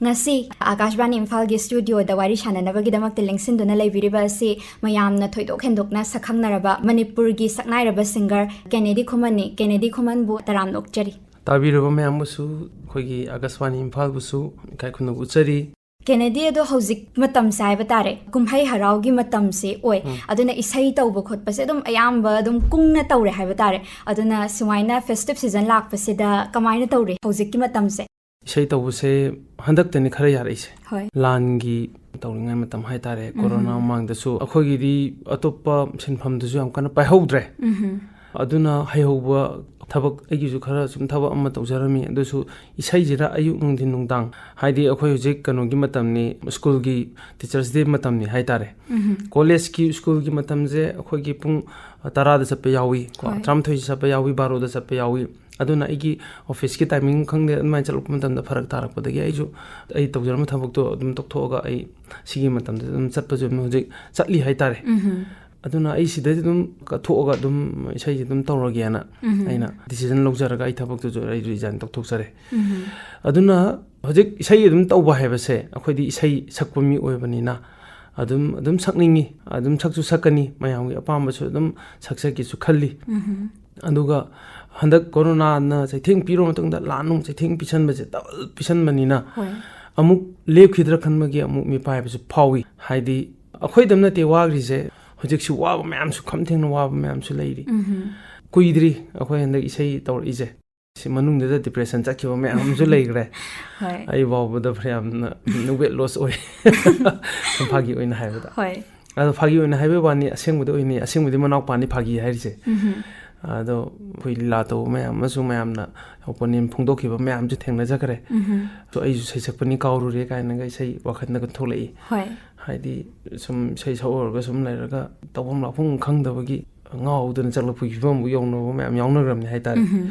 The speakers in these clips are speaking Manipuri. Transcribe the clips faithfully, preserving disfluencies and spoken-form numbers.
ꯉꯁꯤ ꯑꯥꯀꯥꯁꯕꯥꯅꯤ ꯏꯝꯐꯥꯜꯒꯤ ꯁ꯭ꯇꯨꯗꯤꯑꯣꯗ ꯋꯥꯔꯤ ꯁꯥꯟꯅꯅꯕꯒꯤꯗꯃꯛꯇ ꯂꯦꯡꯁꯤꯟꯗꯨꯅ ꯂꯩꯕꯤꯔꯤꯕ ꯑꯁꯤ ꯃꯌꯥꯝꯅ ꯊꯣꯏꯗꯣꯛ ꯍꯦꯟꯗꯣꯛꯅ ꯁꯛꯈꯪꯅꯔꯕ ꯃꯅꯤꯄꯨꯔꯒꯤ ꯁꯛꯅꯥꯏꯔꯕ ꯁꯤꯡꯒꯔ ꯀꯦꯅꯦꯗꯤ ꯈꯨꯃꯟꯅꯤ꯫ ꯀꯦꯅꯦꯗꯤ ꯈꯨꯃꯟꯕꯨ ꯇꯔꯥꯝꯅ ꯑꯣꯛꯆꯔꯤ꯫ ꯇꯥꯕꯤꯔꯕ ꯃꯌꯥꯝꯕꯨꯁꯨ, ꯑꯩꯈꯣꯏꯒꯤ ꯑꯥꯀꯥꯁꯕꯥꯅꯤ ꯏꯝꯐꯥꯜꯕꯨꯁꯨ ꯏꯀꯥꯏ ꯈꯨꯝꯅꯕ ꯎꯠꯆꯔꯤ꯫ ꯀꯦꯅꯦꯗꯤ, ꯑꯗꯣ ꯍꯧꯖꯤꯛ ꯃꯇꯝꯁꯦ ꯍꯥꯏꯕ ꯇꯥꯔꯦ, ꯀꯨꯝꯍꯩ ꯍꯔꯥꯎꯒꯤ ꯃꯇꯝꯁꯦ ꯑꯣꯏ꯫ ꯎꯝ꯫ ꯑꯗꯨꯅ ꯏꯁꯩ ꯇꯧꯕ ꯈꯣꯠꯄꯁꯦ ꯑꯗꯨꯝ ꯑꯌꯥꯝꯕ ꯑꯗꯨꯝ ꯀꯨꯡꯅ ꯇꯧꯔꯦ ꯍꯥꯏꯕ ꯇꯥꯔꯦ꯫ ꯑꯗꯨꯅ ꯁꯨꯃꯥꯏꯅ ꯐꯦꯁꯇꯤꯚ ꯁꯤꯖꯟ ꯂꯥꯛꯄꯁꯤꯗ ꯀꯃꯥꯏꯅ ꯇꯧꯔꯤ ꯍꯧꯖꯤꯛꯀꯤ ꯃꯇꯝꯁꯦ? ꯏꯁꯩ ꯇꯧꯕꯁꯦ ꯍꯟꯗꯛꯇꯅꯤ ꯈꯔ ꯌꯥꯔꯛꯏꯁꯦ꯫ ꯍꯣꯏ꯫ ꯂꯥꯟꯒꯤ ꯇꯧꯔꯤꯉꯩ ꯃꯇꯝ ꯍꯥꯏꯇꯥꯔꯦ, ꯎꯝ꯫ ꯀꯣꯔꯣꯅꯥ ꯃꯃꯥꯡꯗꯁꯨ ꯑꯩꯈꯣꯏꯒꯤꯗꯤ ꯑꯇꯣꯞꯄ ꯁꯤꯟꯐꯝꯗꯁꯨ ꯌꯥꯝ ꯀꯟꯅ ꯄꯥꯏꯍꯧꯗ꯭ꯔꯦ꯫ ꯎꯝ꯫ ꯑꯗꯨꯅ ꯍꯩꯍꯧꯕ ꯊꯕꯛ, ꯑꯩꯒꯤꯁꯨ ꯈꯔ ꯁꯨꯝ ꯊꯕꯛ ꯑꯃ ꯇꯧꯖꯔꯝꯃꯤ, ꯑꯗꯨꯁꯨ ꯏꯁꯩꯁꯤꯗ ꯑꯌꯨꯛ, ꯅꯨꯡꯊꯤꯟ, ꯅꯨꯡꯗꯥꯡ, ꯍꯥꯏꯗꯤ ꯑꯩꯈꯣꯏ ꯍꯧꯖꯤꯛ ꯀꯩꯅꯣꯒꯤ ꯃꯇꯝꯅꯤ, ꯁ꯭ꯀꯨꯜꯒꯤ ꯇꯤꯆꯔꯁ ꯗꯦ ꯃꯇꯝꯅꯤ ꯍꯥꯏꯇꯥꯔꯦ꯫ ꯎꯝ꯫ ꯀꯣꯂꯦꯖꯀꯤ, ꯁ꯭ꯀꯨꯜꯒꯤ ꯃꯇꯝꯁꯦ ꯑꯩꯈꯣꯏꯒꯤ ꯄꯨꯡ ꯇꯔꯥꯗ ꯆꯠꯄ ꯌꯥꯎꯏ, ꯀꯣ, ꯍꯣꯏ꯫ ꯇꯔꯥꯃꯥꯊꯣꯏꯗ ꯆꯠꯄ ꯌꯥꯎꯏ, ꯕꯥꯔꯣꯗ ꯆꯠꯄ ꯌꯥꯎꯏ꯫ ꯑꯗꯨꯅ ꯑꯩꯒꯤ ꯑꯣꯐꯤꯁꯀꯤ ꯇꯥꯏꯃꯤꯡ ꯈꯪꯗꯦ, ꯑꯗꯨꯃꯥꯏꯅ ꯆꯠꯂꯛꯄ ꯃꯇꯝꯗ ꯐꯔꯛ ꯇꯥꯔꯛꯄꯗꯒꯤ ꯑꯩꯁꯨ ꯑꯩ ꯇꯧꯖꯔꯝꯕ ꯊꯕꯛꯇꯣ ꯑꯗꯨꯝ ꯇꯣꯛꯊꯣꯛꯑꯒ ꯑꯩ ꯁꯤꯒꯤ ꯃꯇꯝꯗ ꯑꯗꯨꯝ ꯆꯠꯄꯁꯨ ꯑꯗꯨꯝ ꯍꯧꯖꯤꯛ ꯆꯠꯂꯤ ꯍꯥꯏꯇꯥꯔꯦ꯫ ꯎꯝ꯫ ꯑꯗꯨꯅ ꯑꯩ ꯁꯤꯗꯩꯗ ꯑꯗꯨꯝ ꯀꯠꯊꯣꯛꯑꯒ ꯑꯗꯨꯝ ꯏꯁꯩꯁꯦ ꯑꯗꯨꯝ ꯇꯧꯔꯒꯦꯅ ꯎꯝ꯫ ꯑꯩꯅ ꯗꯤꯁꯤꯖꯟ ꯂꯧꯖꯔꯒ ꯑꯩ ꯊꯕꯛꯇꯨꯁꯨ ꯑꯩ ꯔꯤꯖꯥꯏꯟ ꯇꯧꯊꯣꯛꯆꯔꯦ꯫ ꯎꯝ꯫ ꯑꯗꯨꯅ ꯍꯧꯖꯤꯛ ꯏꯁꯩ ꯑꯗꯨꯝ ꯇꯧꯕ ꯍꯥꯏꯕꯁꯦ ꯑꯩꯈꯣꯏꯗꯤ ꯏꯁꯩ ꯁꯛꯄ ꯃꯤ ꯑꯣꯏꯕꯅꯤꯅ ꯑꯗꯨꯝ, ꯑꯗꯨꯝ ꯁꯛꯅꯤꯡꯉꯤ, ꯑꯗꯨꯝ ꯁꯛꯁꯨ ꯁꯛꯀꯅꯤ, ꯃꯌꯥꯝꯒꯤ ꯑꯄꯥꯝꯕꯁꯨ ꯑꯗꯨꯝ ꯁꯛꯆꯒꯦꯁꯨ ꯈꯜꯂꯤ꯫ ꯎꯝ꯫ ꯑꯗꯨꯒ ꯍꯟꯗꯛ ꯀꯣꯔꯣꯅꯥꯅ ꯆꯩꯊꯦꯡ ꯄꯤꯔꯕ ꯃꯇꯨꯡꯗ ꯂꯥꯟ ꯅꯨꯡ ꯆꯩꯊꯦꯡ ꯄꯤꯁꯟꯕꯁꯦ ꯗꯕꯜ ꯄꯤꯁꯟꯕꯅꯤꯅ ꯍꯣꯏ꯫ ꯑꯃꯨꯛ ꯂꯦꯞꯈꯤꯗ꯭ꯔꯥ ꯈꯟꯕꯒꯤ ꯑꯃꯨꯛ ꯃꯤꯄꯥꯏꯕꯁꯨ ꯐꯥꯎꯏ꯫ ꯍꯥꯏꯗꯤ ꯑꯩꯈꯣꯏꯗꯪ ꯅꯠꯇꯦ ꯋꯥꯈ꯭ꯔꯤꯁꯦ, ꯍꯧꯖꯤꯛꯁꯨ ꯋꯥꯕ ꯃꯌꯥꯝꯁꯨ ꯈꯝ ꯊꯦꯡꯅ ꯋꯥꯕ ꯃꯌꯥꯝꯁꯨ ꯂꯩꯔꯤ꯫ ꯎꯝ꯫ ꯀꯨꯏꯗ꯭ꯔꯤ ꯑꯩꯈꯣꯏ ꯍꯟꯗꯛ ꯏꯁꯩ ꯇꯧꯔꯛꯏꯁꯦ꯫ ꯁꯤ ꯃꯅꯨꯡꯗꯨꯗ ꯗꯤꯄ꯭ꯔꯦꯁꯟ ꯆꯠꯈꯤꯕ ꯃꯌꯥꯝ ꯑꯃꯁꯨ ꯂꯩꯈ꯭ꯔꯦ꯫ ꯍꯣꯏ꯫ ꯑꯩ ꯐꯥꯎꯕꯗ ꯌꯥꯝꯅ ꯋꯦꯠ ꯂꯣꯁ ꯑꯣꯏ꯫ ꯁꯨꯝ ꯐꯥꯒꯤ ꯑꯣꯏꯅ ꯍꯥꯏꯕꯗ꯫ ꯍꯣꯏ꯫ ꯑꯗꯣ ꯐꯥꯒꯤ ꯑꯣꯏꯅ ꯍꯥꯏꯕꯩ ꯋꯥꯅꯤ, ꯑꯁꯦꯡꯕꯗꯤ ꯑꯣꯏꯅꯤ, ꯑꯁꯦꯡꯕꯗꯤ ꯃꯅꯥꯎꯄꯥꯅꯤ ꯐꯥꯒꯤ ꯍꯥꯏꯔꯤꯁꯦ꯫ ꯎꯝ꯫ ꯑꯗꯣ ꯑꯩꯈꯣꯏ ꯂꯤꯂꯥ ꯇꯧꯕ ꯃꯌꯥꯝ ꯑꯃꯁꯨ ꯃꯌꯥꯝꯅ ꯑꯣꯄꯤꯅꯤꯌꯟ ꯐꯣꯡꯗꯣꯛꯈꯤꯕ ꯃꯌꯥꯝꯁꯨ ꯊꯦꯡꯅꯖꯈ꯭ꯔꯦ꯫ ꯎꯝ꯫ ꯑꯗꯣ ꯑꯩꯁꯨ ꯁꯩꯁꯛꯄꯅꯤ ꯀꯥꯎꯔꯨꯔꯦ ꯀꯥꯏꯅꯒ ꯏꯁꯩ ꯋꯥꯈꯜꯗꯒ ꯊꯣꯛꯂꯛꯏ꯫ ꯍꯣꯏ꯫ ꯍꯥꯏꯗꯤ ꯁꯨꯝ ꯏꯁꯩ ꯁꯛꯎꯔꯒ ꯁꯨꯝ ꯂꯩꯔꯒ ꯇꯧꯐꯝ ꯂꯥꯛꯐꯝ ꯈꯪꯗꯕꯒꯤ ꯉꯥꯎꯗꯅ ꯆꯠꯂꯛꯄꯒꯤ ꯐꯤꯕꯝꯕꯨ ꯌꯧꯅꯕ ꯃꯌꯥꯝ ꯌꯥꯎꯅꯈ꯭ꯔꯕꯅꯤ ꯍꯥꯏꯇꯥꯔꯦ꯫ ꯎꯝ꯫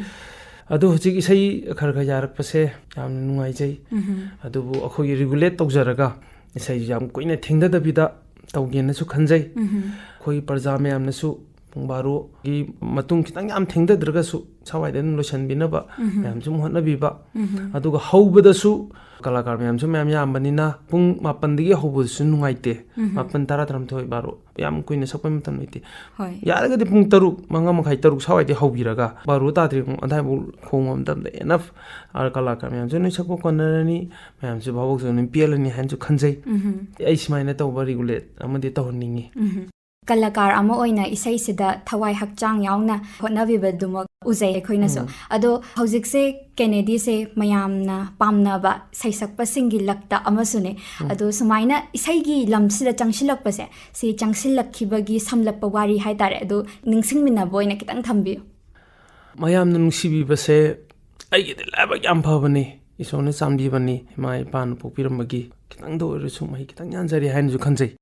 ꯑꯗꯣ ꯍꯧꯖꯤꯛ ꯏꯁꯩ ꯈꯔ ꯈꯔ ꯌꯥꯔꯛꯄꯁꯦ ꯌꯥꯝꯅ ꯅꯨꯡꯉꯥꯏꯖꯩ꯫ ꯎꯝ꯫ ꯑꯗꯨꯕꯨ ꯑꯩꯈꯣꯏꯒꯤ ꯔꯤꯒꯨꯂꯦꯠ ꯇꯧꯖꯔꯒ ꯏꯁꯩꯁꯨ ꯌꯥꯝ ꯀꯨꯏꯅ ꯊꯦꯡꯊꯗꯕꯤꯗ ꯇꯧꯒꯦꯅꯁꯨ ꯈꯟꯖꯩ꯫ ꯎꯝ꯫ ꯑꯩꯈꯣꯏꯒꯤ ꯄ꯭ꯔꯖꯥ ꯃꯌꯥꯝꯅꯁꯨ ꯄꯨꯡ ꯕꯥꯔꯣꯒꯤ ꯃꯇꯨꯡ ꯈꯤꯇꯪ ꯌꯥꯝ ꯊꯦꯡꯊꯗ꯭ꯔꯒꯁꯨ ꯁ꯭ꯋꯥꯏꯗ ꯑꯗꯨꯝ ꯂꯣꯏꯁꯤꯟꯕꯤꯅꯕ ꯃꯌꯥꯝꯁꯨ ꯑꯗꯨꯝ ꯍꯣꯠꯅꯕꯤꯕ꯫ ꯑꯗꯨꯒ ꯍꯧꯕꯗꯁꯨ ꯀꯂꯥꯀꯥꯔ ꯃꯌꯥꯝꯁꯨ ꯃꯌꯥꯝ ꯌꯥꯝꯕꯅꯤꯅ ꯄꯨꯡ ꯃꯥꯄꯟꯗꯒꯤ ꯍꯧꯕꯗꯨꯁꯨ ꯅꯨꯡꯉꯥꯏꯇꯦ꯫ ꯃꯥꯄꯟ, ꯇꯔꯥ, ꯇꯔꯥꯃꯥꯊꯣꯏ, ꯕꯥꯔꯣ, ꯌꯥꯝ ꯀꯨꯏꯅ ꯁꯛꯄꯩ ꯃꯇꯝ ꯂꯩꯇꯦ꯫ ꯍꯣꯏ꯫ ꯌꯥꯔꯒꯗꯤ ꯄꯨꯡ ꯇꯔꯨꯛ, ꯃꯉꯥ ꯃꯈꯥꯏ, ꯇꯔꯨꯛ ꯁ꯭ꯋꯥꯏꯗꯩ ꯍꯧꯕꯤꯔꯒ ꯕꯥꯔꯣ ꯇꯥꯗ꯭ꯔꯤꯕ ꯑꯗꯥꯏꯐꯥꯎ ꯈꯣꯡꯕ ꯃꯇꯝꯗ enough꯫ ꯑꯥ, ꯀꯂꯥꯀꯥꯔ ꯃꯌꯥꯝꯁꯨ ꯂꯣꯏ ꯁꯛꯄ ꯀꯣꯟꯅꯔꯅꯤ, ꯃꯌꯥꯝꯁꯨ ꯚꯥꯕꯣꯛꯁꯨ ꯑꯗꯨꯝ ꯄꯦꯜꯂꯅꯤ ꯍꯥꯏꯅꯁꯨ ꯈꯟꯖꯩ꯫ ꯑꯩ ꯁꯨꯃꯥꯏꯅ ꯇꯧꯕ regulate ꯑꯃꯗꯤ ꯇꯧꯍꯟꯅꯤꯡꯉꯤ꯫ ꯀꯂꯥꯀꯥꯔ ꯑꯃ ꯑꯣꯏꯅ ꯏꯁꯩꯁꯤꯗ ꯊꯋꯥꯏ ꯍꯛꯆꯥꯡ ꯌꯥꯎꯅ ꯍꯣꯠꯅꯕꯤꯕꯗꯨꯃꯛ ꯎꯖꯩ ꯑꯩꯈꯣꯏꯅꯁꯨ꯫ ꯑꯗꯣ ꯍꯧꯖꯤꯛꯁꯦ ꯀꯦꯅꯦꯗꯤꯁꯦ ꯃꯌꯥꯝꯅ ꯄꯥꯝꯅꯕ ꯁꯩꯁꯛꯄꯁꯤꯡꯒꯤ ꯂꯛꯇ ꯑꯃꯁꯨꯅꯦ꯫ ꯑꯗꯣ ꯁꯨꯃꯥꯏꯅ ꯏꯁꯩꯒꯤ ꯂꯝꯁꯤꯗ ꯆꯪꯁꯤꯜꯂꯛꯄꯁꯦ, ꯁꯤ ꯆꯪꯁꯤꯜꯂꯛꯈꯤꯕꯒꯤ ꯁꯝꯂꯞꯄ ꯋꯥꯔꯤ ꯍꯥꯏꯇꯥꯔꯦ, ꯑꯗꯨ ꯅꯤꯡꯁꯤꯡꯃꯤꯟꯅꯕ ꯑꯣꯏꯅ ꯈꯤꯇꯪ ꯊꯝꯕꯤꯌꯨ꯫ ꯃꯌꯥꯝꯅ ꯅꯨꯡꯁꯤꯕꯤꯕꯁꯦ ꯑꯩꯒꯤꯗꯤ ꯂꯥꯏꯕꯛ ꯌꯥꯝ ꯐꯕꯅꯤ, ꯏꯁꯣꯔꯅ ꯆꯥꯟꯕꯤꯕꯅꯤ, ꯏꯃꯥ ꯏꯄꯥꯅ ꯄꯣꯛꯄꯤꯔꯝꯕꯒꯤ ꯈꯤꯇꯪꯗ ꯑꯣꯏꯔꯁꯨ ꯃꯍꯩ ꯈꯤꯇꯪ ꯌꯥꯟꯖꯔꯦ ꯍꯥꯏꯅꯁꯨ ꯈꯟꯖꯩ꯫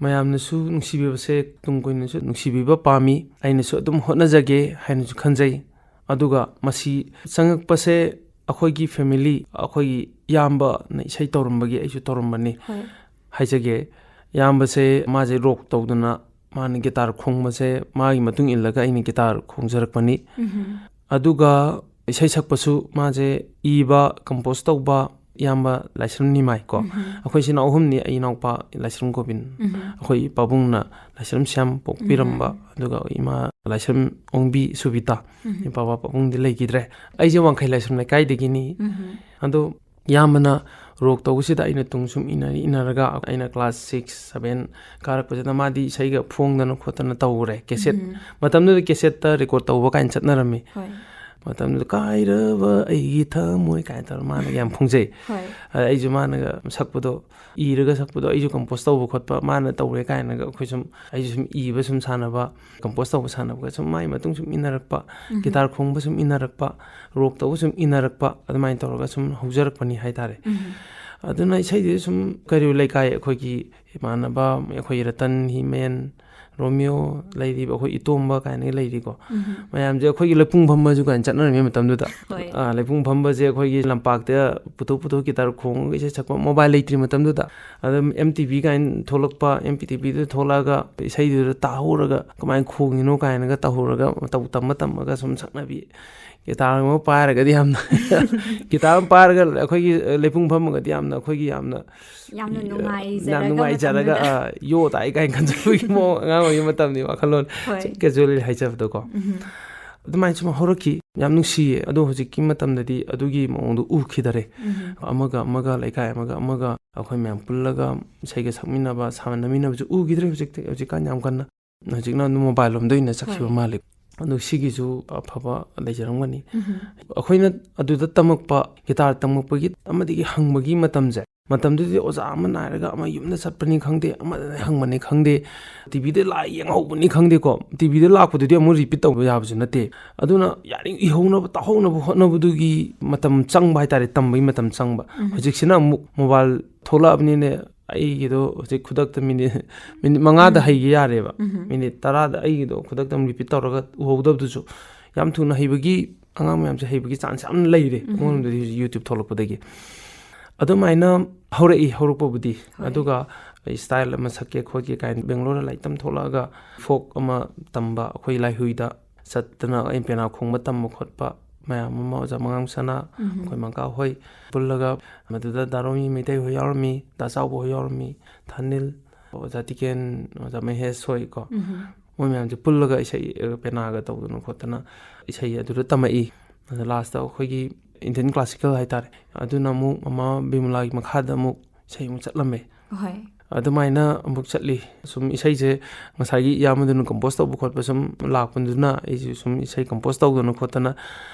ꯃꯌꯥꯝꯅꯁꯨ ꯅꯨꯡꯁꯤꯕꯤꯕꯁꯦ ꯇꯨꯡ ꯀꯣꯏꯅꯁꯨ ꯅꯨꯡꯁꯤꯕꯤꯕ ꯄꯥꯝꯃꯤ, ꯑꯩꯅꯁꯨ ꯑꯗꯨꯝ ꯍꯣꯠꯅꯖꯒꯦ ꯍꯥꯏꯅꯁꯨ ꯈꯟꯖꯩ꯫ ꯑꯗꯨꯒ ꯃꯁꯤ ꯆꯪꯉꯛꯄꯁꯦ ꯑꯩꯈꯣꯏꯒꯤ family, ꯑꯩꯈꯣꯏꯒꯤ ꯏꯌꯥꯝꯕꯅ ꯏꯁꯩ ꯇꯧꯔꯝꯕꯒꯤ ꯑꯩꯁꯨ ꯇꯧꯔꯝꯕꯅꯤ ꯍꯣꯏ꯫ ꯍꯥꯏꯖꯒꯦ꯫ ꯏꯌꯥꯝꯕꯁꯦ ꯃꯥꯁꯦ rock ꯇꯧꯗꯅ ꯃꯥꯅ guitar ꯈꯣꯡꯕꯁꯦ ꯃꯥꯒꯤ ꯃꯇꯨꯡ ꯏꯜꯂꯒ ꯑꯩꯅ guitar ꯈꯣꯡꯖꯔꯛꯄꯅꯤ꯫ ꯑꯗꯨꯒ ꯏꯁꯩ ꯁꯛꯄꯁꯨ ꯃꯥꯁꯦ ꯏꯕ, compose ꯇꯧꯕ ꯏꯌꯥꯝꯕ ꯂꯥꯏꯁ꯭ꯔꯝ ꯅꯤꯃꯥꯏ ꯀꯣ꯫ ꯑꯩꯈꯣꯏ ꯏꯆꯤꯟ ꯏꯅꯥꯎ ꯑꯍꯨꯝꯅꯤ, ꯑꯩ ꯏꯅꯥꯎꯄꯥ ꯂꯥꯏꯁ꯭ꯔꯝ ꯒꯣꯕꯤꯟ꯫ ꯑꯩꯈꯣꯏ ꯄꯥꯕꯨꯡꯅ ꯂꯥꯏꯁ꯭ꯔꯝ ꯁ꯭ꯌꯥꯝ ꯄꯣꯛꯄꯤꯔꯝꯕ, ꯑꯗꯨꯒ ꯏꯃꯥ ꯂꯥꯏꯁ꯭ꯔꯝ ꯑꯣꯡꯕꯤ ꯁꯨꯕꯤꯇꯥ꯫ ꯏꯄꯥ ꯄꯥꯕꯨꯡꯗꯤ ꯂꯩꯈꯤꯗ꯭ꯔꯦ꯫ ꯑꯩꯁꯦ ꯋꯥꯡꯈꯩ ꯂꯥꯏꯁ꯭ꯔꯝ ꯂꯩꯀꯥꯏꯗꯒꯤꯅꯤ꯫ ꯑꯗꯣ ꯏꯌꯥꯝꯕꯅ rock ꯇꯧꯕꯁꯤꯗ ꯑꯩꯅ ꯇꯨꯡ ꯁꯨꯝ ꯏꯟꯅ-, ꯏꯟꯅꯔꯒ ꯑꯩꯅ class six, seven ꯀꯥꯔꯛꯄꯁꯤꯗ ꯃꯥꯗꯤ ꯏꯁꯩꯒ ꯐꯣꯡꯗꯅ ꯈꯣꯠꯇꯅ ꯇꯧꯔꯦ꯫ Cassette, ꯃꯇꯝꯗꯨꯗ cassetteꯇ record ꯇꯧꯕ ꯀꯥꯏꯅ ꯆꯠꯅꯔꯝꯃꯤ꯫ ꯍꯣꯏ꯫ ꯃꯇꯝꯗꯨꯗ "ꯀꯥꯏꯔꯕ ꯑꯩꯒꯤ ꯊꯃꯣꯏ" ꯀꯥꯏꯅ ꯇꯧꯔ ꯃꯥꯅꯒ ꯌꯥꯝ ꯐꯣꯡꯖꯩ꯫ ꯍꯣꯏ꯫ ꯑꯗ ꯑꯩꯁꯨ ꯃꯥꯅꯒ ꯁꯛꯄꯗꯣ, ꯏꯔꯒ ꯁꯛꯄꯗꯣ ꯑꯩꯁꯨ compose ꯇꯧꯕ ꯈꯣꯠꯄ ꯃꯥꯅ ꯇꯧꯔꯦ ꯀꯥꯏꯅꯒ ꯑꯩꯈꯣꯏ ꯁꯨꯝ, ꯑꯩꯁꯨ ꯁꯨꯝ ꯏꯕ ꯁꯨꯝ ꯁꯥꯟꯅꯕ, compose ꯇꯧꯕ ꯁꯥꯟꯅꯕꯒ ꯁꯨꯝ ꯃꯥꯏ ꯃꯇꯨꯡ ꯁꯨꯝ ꯏꯟꯅꯔꯛꯄ, guitar ꯈꯣꯡꯕ ꯁꯨꯝ ꯏꯟꯅꯔꯛꯄ, rock ꯇꯧꯕ ꯁꯨꯝ ꯏꯟꯅꯔꯛꯄ, ꯑꯗꯨꯃꯥꯏꯅ ꯇꯧꯔꯒ ꯁꯨꯝ ꯍꯧꯖꯔꯛꯄꯅꯤ ꯍꯥꯏꯇꯥꯔꯦ꯫ ꯑꯗꯨꯅ ꯏꯁꯩꯗꯤ ꯁꯨꯝ ꯀꯩꯔꯣꯏ ꯂꯩꯀꯥꯏ ꯑꯩꯈꯣꯏꯒꯤ ꯏꯃꯥꯟꯅꯕ, ꯑꯩꯈꯣꯏ ꯔꯇꯟ, ꯍꯤꯃꯦꯟ, ꯔꯣꯃꯤꯌꯣ ꯂꯩꯔꯤꯕ, ꯑꯩꯈꯣꯏ ꯏꯇꯣꯝꯕ ꯀꯥꯏꯅꯒ ꯂꯩꯔꯤꯀꯣ꯫ ꯎꯝ꯫ ꯃꯌꯥꯝꯁꯦ ꯑꯩꯈꯣꯏꯒꯤ ꯂꯩꯄꯨꯡ ꯐꯝꯕꯁꯨ ꯀꯥꯏꯅ ꯆꯠꯅꯔꯝꯃꯤ ꯃꯇꯝꯗꯨꯗ꯫ ꯍꯣꯏ꯫ ꯑꯥ, ꯂꯩꯄꯨꯡ ꯐꯝꯕꯁꯦ ꯑꯩꯈꯣꯏꯒꯤ ꯂꯝꯄꯥꯛꯇ ꯄꯨꯊꯣꯛ ꯄꯨꯊꯣꯛ ꯒꯤꯇꯥꯔ ꯈꯣꯡꯉꯒ ꯏꯁꯩ ꯁꯛꯄ, ꯃꯣꯕꯥꯏꯜ ꯂꯩꯇ꯭ꯔꯤ ꯃꯇꯝꯗꯨꯗ꯫ ꯑꯗꯨꯝ ꯑꯦꯝ ꯇꯤ ꯚꯤ ꯀꯥꯏꯅ ꯊꯣꯛꯂꯛꯄ, ꯑꯦꯝ ꯇꯤ ꯚꯤꯗꯨꯗ ꯊꯣꯛꯂꯛꯑꯒ ꯏꯁꯩꯗꯨꯗ ꯇꯥꯍꯧꯔꯒ ꯀꯃꯥꯏꯅ ꯈꯣꯡꯉꯤꯅꯣ ꯀꯥꯏꯅꯒ ꯇꯧꯍꯧꯔꯒ ꯃꯇꯧ ꯇꯝꯃ ꯇꯝꯃꯒ ꯁꯨꯝ ꯁꯛꯅꯕꯤ꯫ ꯒꯤꯇꯥꯔ ꯑꯃ ꯄꯥꯏꯔꯒꯗꯤ ꯌꯥꯝꯅ ꯒꯤꯇꯥꯔ ꯑꯃ ꯄꯥꯏꯔꯒ ꯑꯩꯈꯣꯏꯒꯤ ꯂꯩꯄꯨꯡ ꯐꯝꯃꯒꯗꯤ ꯌꯥꯝꯅ ꯑꯩꯈꯣꯏꯒꯤ ꯌꯥꯝꯅ ꯌꯥꯝꯅ ꯌꯥꯝ ꯅꯨꯡꯉꯥꯏꯖꯔꯒ ꯅꯨꯡꯉꯥꯏꯖꯔꯒ, ꯃꯇꯝꯗꯨꯗ꯫ ꯑ, ꯌꯣ ꯇꯥꯏ ꯀꯥꯏꯅ ꯈꯟꯖꯕꯒꯤ ꯃꯑꯣꯡ, ꯑꯉꯥꯡ ꯑꯣꯏꯔꯤꯉꯩ ꯃꯇꯝꯗꯤ ꯋꯥꯈꯜꯂꯣꯟ ꯍꯣꯏ꯫ ꯀꯦꯖꯨꯋꯦꯜꯂꯤ ꯍꯥꯏꯖꯕꯗꯣꯀꯣ꯫ ꯎꯝ꯫ ꯑꯗꯨꯃꯥꯏꯅ ꯁꯨꯝ ꯍꯧꯔꯛꯈꯤ꯫ ꯌꯥꯝ ꯅꯨꯡꯁꯤꯌꯦ꯫ ꯑꯗꯣ ꯍꯧꯖꯤꯛꯀꯤ ꯃꯇꯝꯗꯗꯤ ꯑꯗꯨꯒꯤ ꯃꯑꯣꯡꯗꯣ ꯎꯈꯤꯗꯔꯦ꯫ ꯎꯝ꯫ ꯑꯃꯒ ꯑꯃꯒ, ꯂꯩꯀꯥꯏ ꯑꯃꯒ ꯑꯃꯒ ꯑꯩꯈꯣꯏ ꯃꯌꯥꯝ ꯄꯨꯜꯂꯒ ꯏꯁꯩꯒ ꯁꯛꯃꯤꯟꯅꯕ, ꯁꯥꯟꯅꯃꯤꯟꯅꯕꯁꯨ ꯎꯈꯤꯗ꯭ꯔꯦ ꯍꯧꯖꯤꯛꯇꯤ, ꯍꯧꯖꯤꯛꯀꯥꯟ ꯌꯥꯝ ꯀꯟꯅ꯫ ꯍꯧꯖꯤꯛꯅ ꯑꯗꯨꯝ ꯃꯣꯕꯥꯏꯜ ꯂꯣꯝꯗ ꯑꯣꯏꯅ ꯆꯠꯈꯤꯕ ꯍꯣꯏ꯫ ꯃꯥꯜꯂꯦ꯫ ꯑꯗꯨ ꯁꯤꯒꯤꯁꯨ ꯑꯐꯕ ꯂꯩꯖꯔꯝꯒꯅꯤ꯫ ꯎꯝ꯫ ꯑꯩꯈꯣꯏꯅ ꯑꯗꯨꯗ ꯇꯝꯃꯛꯄ, ꯒꯤꯇꯥꯔ ꯇꯝꯃꯛꯄꯒꯤ ꯑꯃꯗꯒꯤ ꯍꯪꯕꯒꯤ ꯃꯇꯝꯁꯦ, ꯃꯇꯝꯗꯨꯗꯤ ꯑꯣꯖꯥ ꯑꯃ ꯅꯥꯏꯔꯒ ꯑꯃ ꯌꯨꯝꯗ ꯆꯠꯄꯅꯤ ꯈꯪꯗꯦ, ꯑꯃꯗ ꯍꯪꯕꯅꯤ ꯈꯪꯗꯦ, ꯇꯤ ꯚꯤꯗ ꯂꯥꯏ ꯌꯦꯡꯍꯧꯕꯅꯤ ꯈꯪꯗꯦꯀꯣ꯫ ꯇꯤ ꯚꯤꯗ ꯂꯥꯛꯄꯗꯨꯗꯤ ꯑꯃꯨꯛ ꯔꯤꯄꯤꯠ ꯇꯧꯕ ꯌꯥꯕꯁꯨ ꯅꯠꯇꯦ꯫ ꯑꯗꯨꯅ ꯌꯥꯔꯤꯉꯩ ꯏꯍꯧꯅꯕ, ꯇꯥꯍꯧꯅꯕ ꯍꯣꯠꯅꯕꯗꯨꯒꯤ ꯃꯇꯝ ꯆꯪꯕ ꯍꯥꯏꯇꯥꯔꯦ, ꯇꯝꯕꯒꯤ ꯃꯇꯝ ꯆꯪꯕ꯫ ꯎꯝ꯫ ꯍꯧꯖꯤꯛꯁꯤꯅ ꯑꯃꯨꯛ ꯃꯣꯕꯥꯏꯜ ꯊꯣꯛꯂꯛꯑꯕꯅꯤꯅꯦ, ꯑꯩꯒꯤꯗꯣ ꯍꯧꯖꯤꯛ ꯈꯨꯗꯛꯇ ꯃꯤꯅꯤꯠ, ꯃꯤꯅꯤꯠ ꯃꯉꯥꯗ ꯎꯝ꯫ ꯍꯩꯒꯦ ꯌꯥꯔꯦꯕ꯫ ꯎꯝ꯫ ꯃꯤꯅꯤꯠ ꯇꯔꯥꯗ ꯑꯩꯒꯤꯗꯣ ꯈꯨꯗꯛꯇ ꯑꯃꯨꯛ ꯔꯤꯄꯤꯠ ꯇꯧꯔꯒ ꯎꯍꯧꯗꯕꯗꯨꯁꯨ ꯌꯥꯝ ꯊꯨꯅ ꯍꯩꯕꯒꯤ ꯑꯉꯥꯡ ꯃꯌꯥꯝꯁꯦ ꯍꯩꯕꯒꯤ ꯆꯥꯟꯁ ꯌꯥꯝ ꯂꯩꯔꯦ꯫ ꯎꯝ꯫ ꯑꯃꯔꯣꯝꯗꯗꯤ ꯍꯧꯖꯤꯛ YouTube ꯊꯣꯛꯂꯛꯄꯗꯒꯤ꯫ ꯑꯗꯨꯃꯥꯏꯅ ꯍꯧꯔꯛꯏ, ꯍꯧꯔꯛꯄꯕꯨꯗꯤ꯫ ꯍꯣꯏ꯫ ꯑꯗꯨꯒ ꯑꯩ ꯁ꯭ꯇꯥꯏꯜ ꯑꯃ ꯁꯛꯀꯦ ꯈꯣꯠꯀꯦ ꯀꯥꯏꯅ ꯕꯦꯡꯒ꯭ꯂꯣꯔꯗ ꯂꯥꯏꯔꯤꯛ ꯇꯝ ꯊꯣꯛꯂꯛꯑꯒ ꯐꯣꯛ ꯑꯃ ꯇꯝꯕ, ꯑꯩꯈꯣꯏ ꯂꯥꯏꯍꯨꯏꯗ ꯆꯠꯇꯅ ꯑꯩ ꯄꯦꯅꯥ ꯈꯣꯡꯕ ꯇꯝꯕ ꯈꯣꯠꯄ ꯃꯌꯥꯝ ꯑꯃ, ꯑꯣꯖꯥ ꯃꯉꯥꯡ ꯁꯅꯥ, ꯎꯝ꯫ ꯑꯩꯈꯣꯏ ꯃꯪꯀꯥ ꯍꯣꯏ ꯄꯨꯜꯂꯒ, ꯃꯗꯨꯗ ꯗꯥ ꯔꯣꯃꯤ ꯃꯩꯇꯩ ꯍꯣꯏ ꯌꯥꯎꯔꯝꯃꯤ, ꯗꯥ ꯆꯥꯎꯕ ꯍꯣꯏ ꯌꯥꯎꯔꯝꯃꯤ, ꯊꯥꯅꯤꯜ, ꯑꯣꯖꯥ ꯇꯤꯀꯦꯟ, ꯑꯣꯖꯥ ꯃꯍꯦꯁ ꯍꯣꯏ ꯀꯣ꯫ ꯎꯝ꯫ ꯃꯣꯏ ꯃꯌꯥꯝꯁꯦ ꯄꯨꯜꯂꯒ ꯏꯁꯩ, ꯄꯦꯅꯥꯒ ꯇꯧꯗꯅ ꯈꯣꯠꯇꯅ ꯏꯁꯩ ꯑꯗꯨꯗ ꯇꯝꯃꯛꯏ꯫ ꯑꯗ ꯂꯥꯁꯇ ꯑꯩꯈꯣꯏꯒꯤ ꯏꯟꯗꯤꯌꯟ ꯀ꯭ꯂꯥꯁꯤꯀꯦꯜ ꯍꯥꯏꯇꯥꯔꯦ, ꯑꯗꯨꯅ ꯑꯃꯨꯛ ꯃꯃꯥ ꯕꯤꯃꯂꯥꯒꯤ ꯃꯈꯥꯗ ꯑꯃꯨꯛ ꯏꯁꯩ ꯑꯃꯨꯛ ꯆꯠꯂꯝꯃꯦ꯫ ꯍꯣꯏ꯫ ꯑꯗꯨꯃꯥꯏꯅ ꯑꯃꯨꯛ ꯆꯠꯂꯤ꯫ ꯁꯨꯝ ꯏꯁꯩꯁꯦ ꯉꯁꯥꯏꯒꯤ ꯏꯌꯥꯝꯕꯗꯨꯅ ꯀꯝꯄꯣꯁ ꯇꯧꯕ ꯈꯣꯠꯄ ꯁꯨꯝ ꯂꯥꯛꯄꯗꯨꯅ ꯑꯩꯁꯨ ꯁꯨꯝ ꯏꯁꯩ ꯀꯝꯄꯣꯁ ꯇꯧꯗꯅ ꯈꯣꯠꯇꯅ,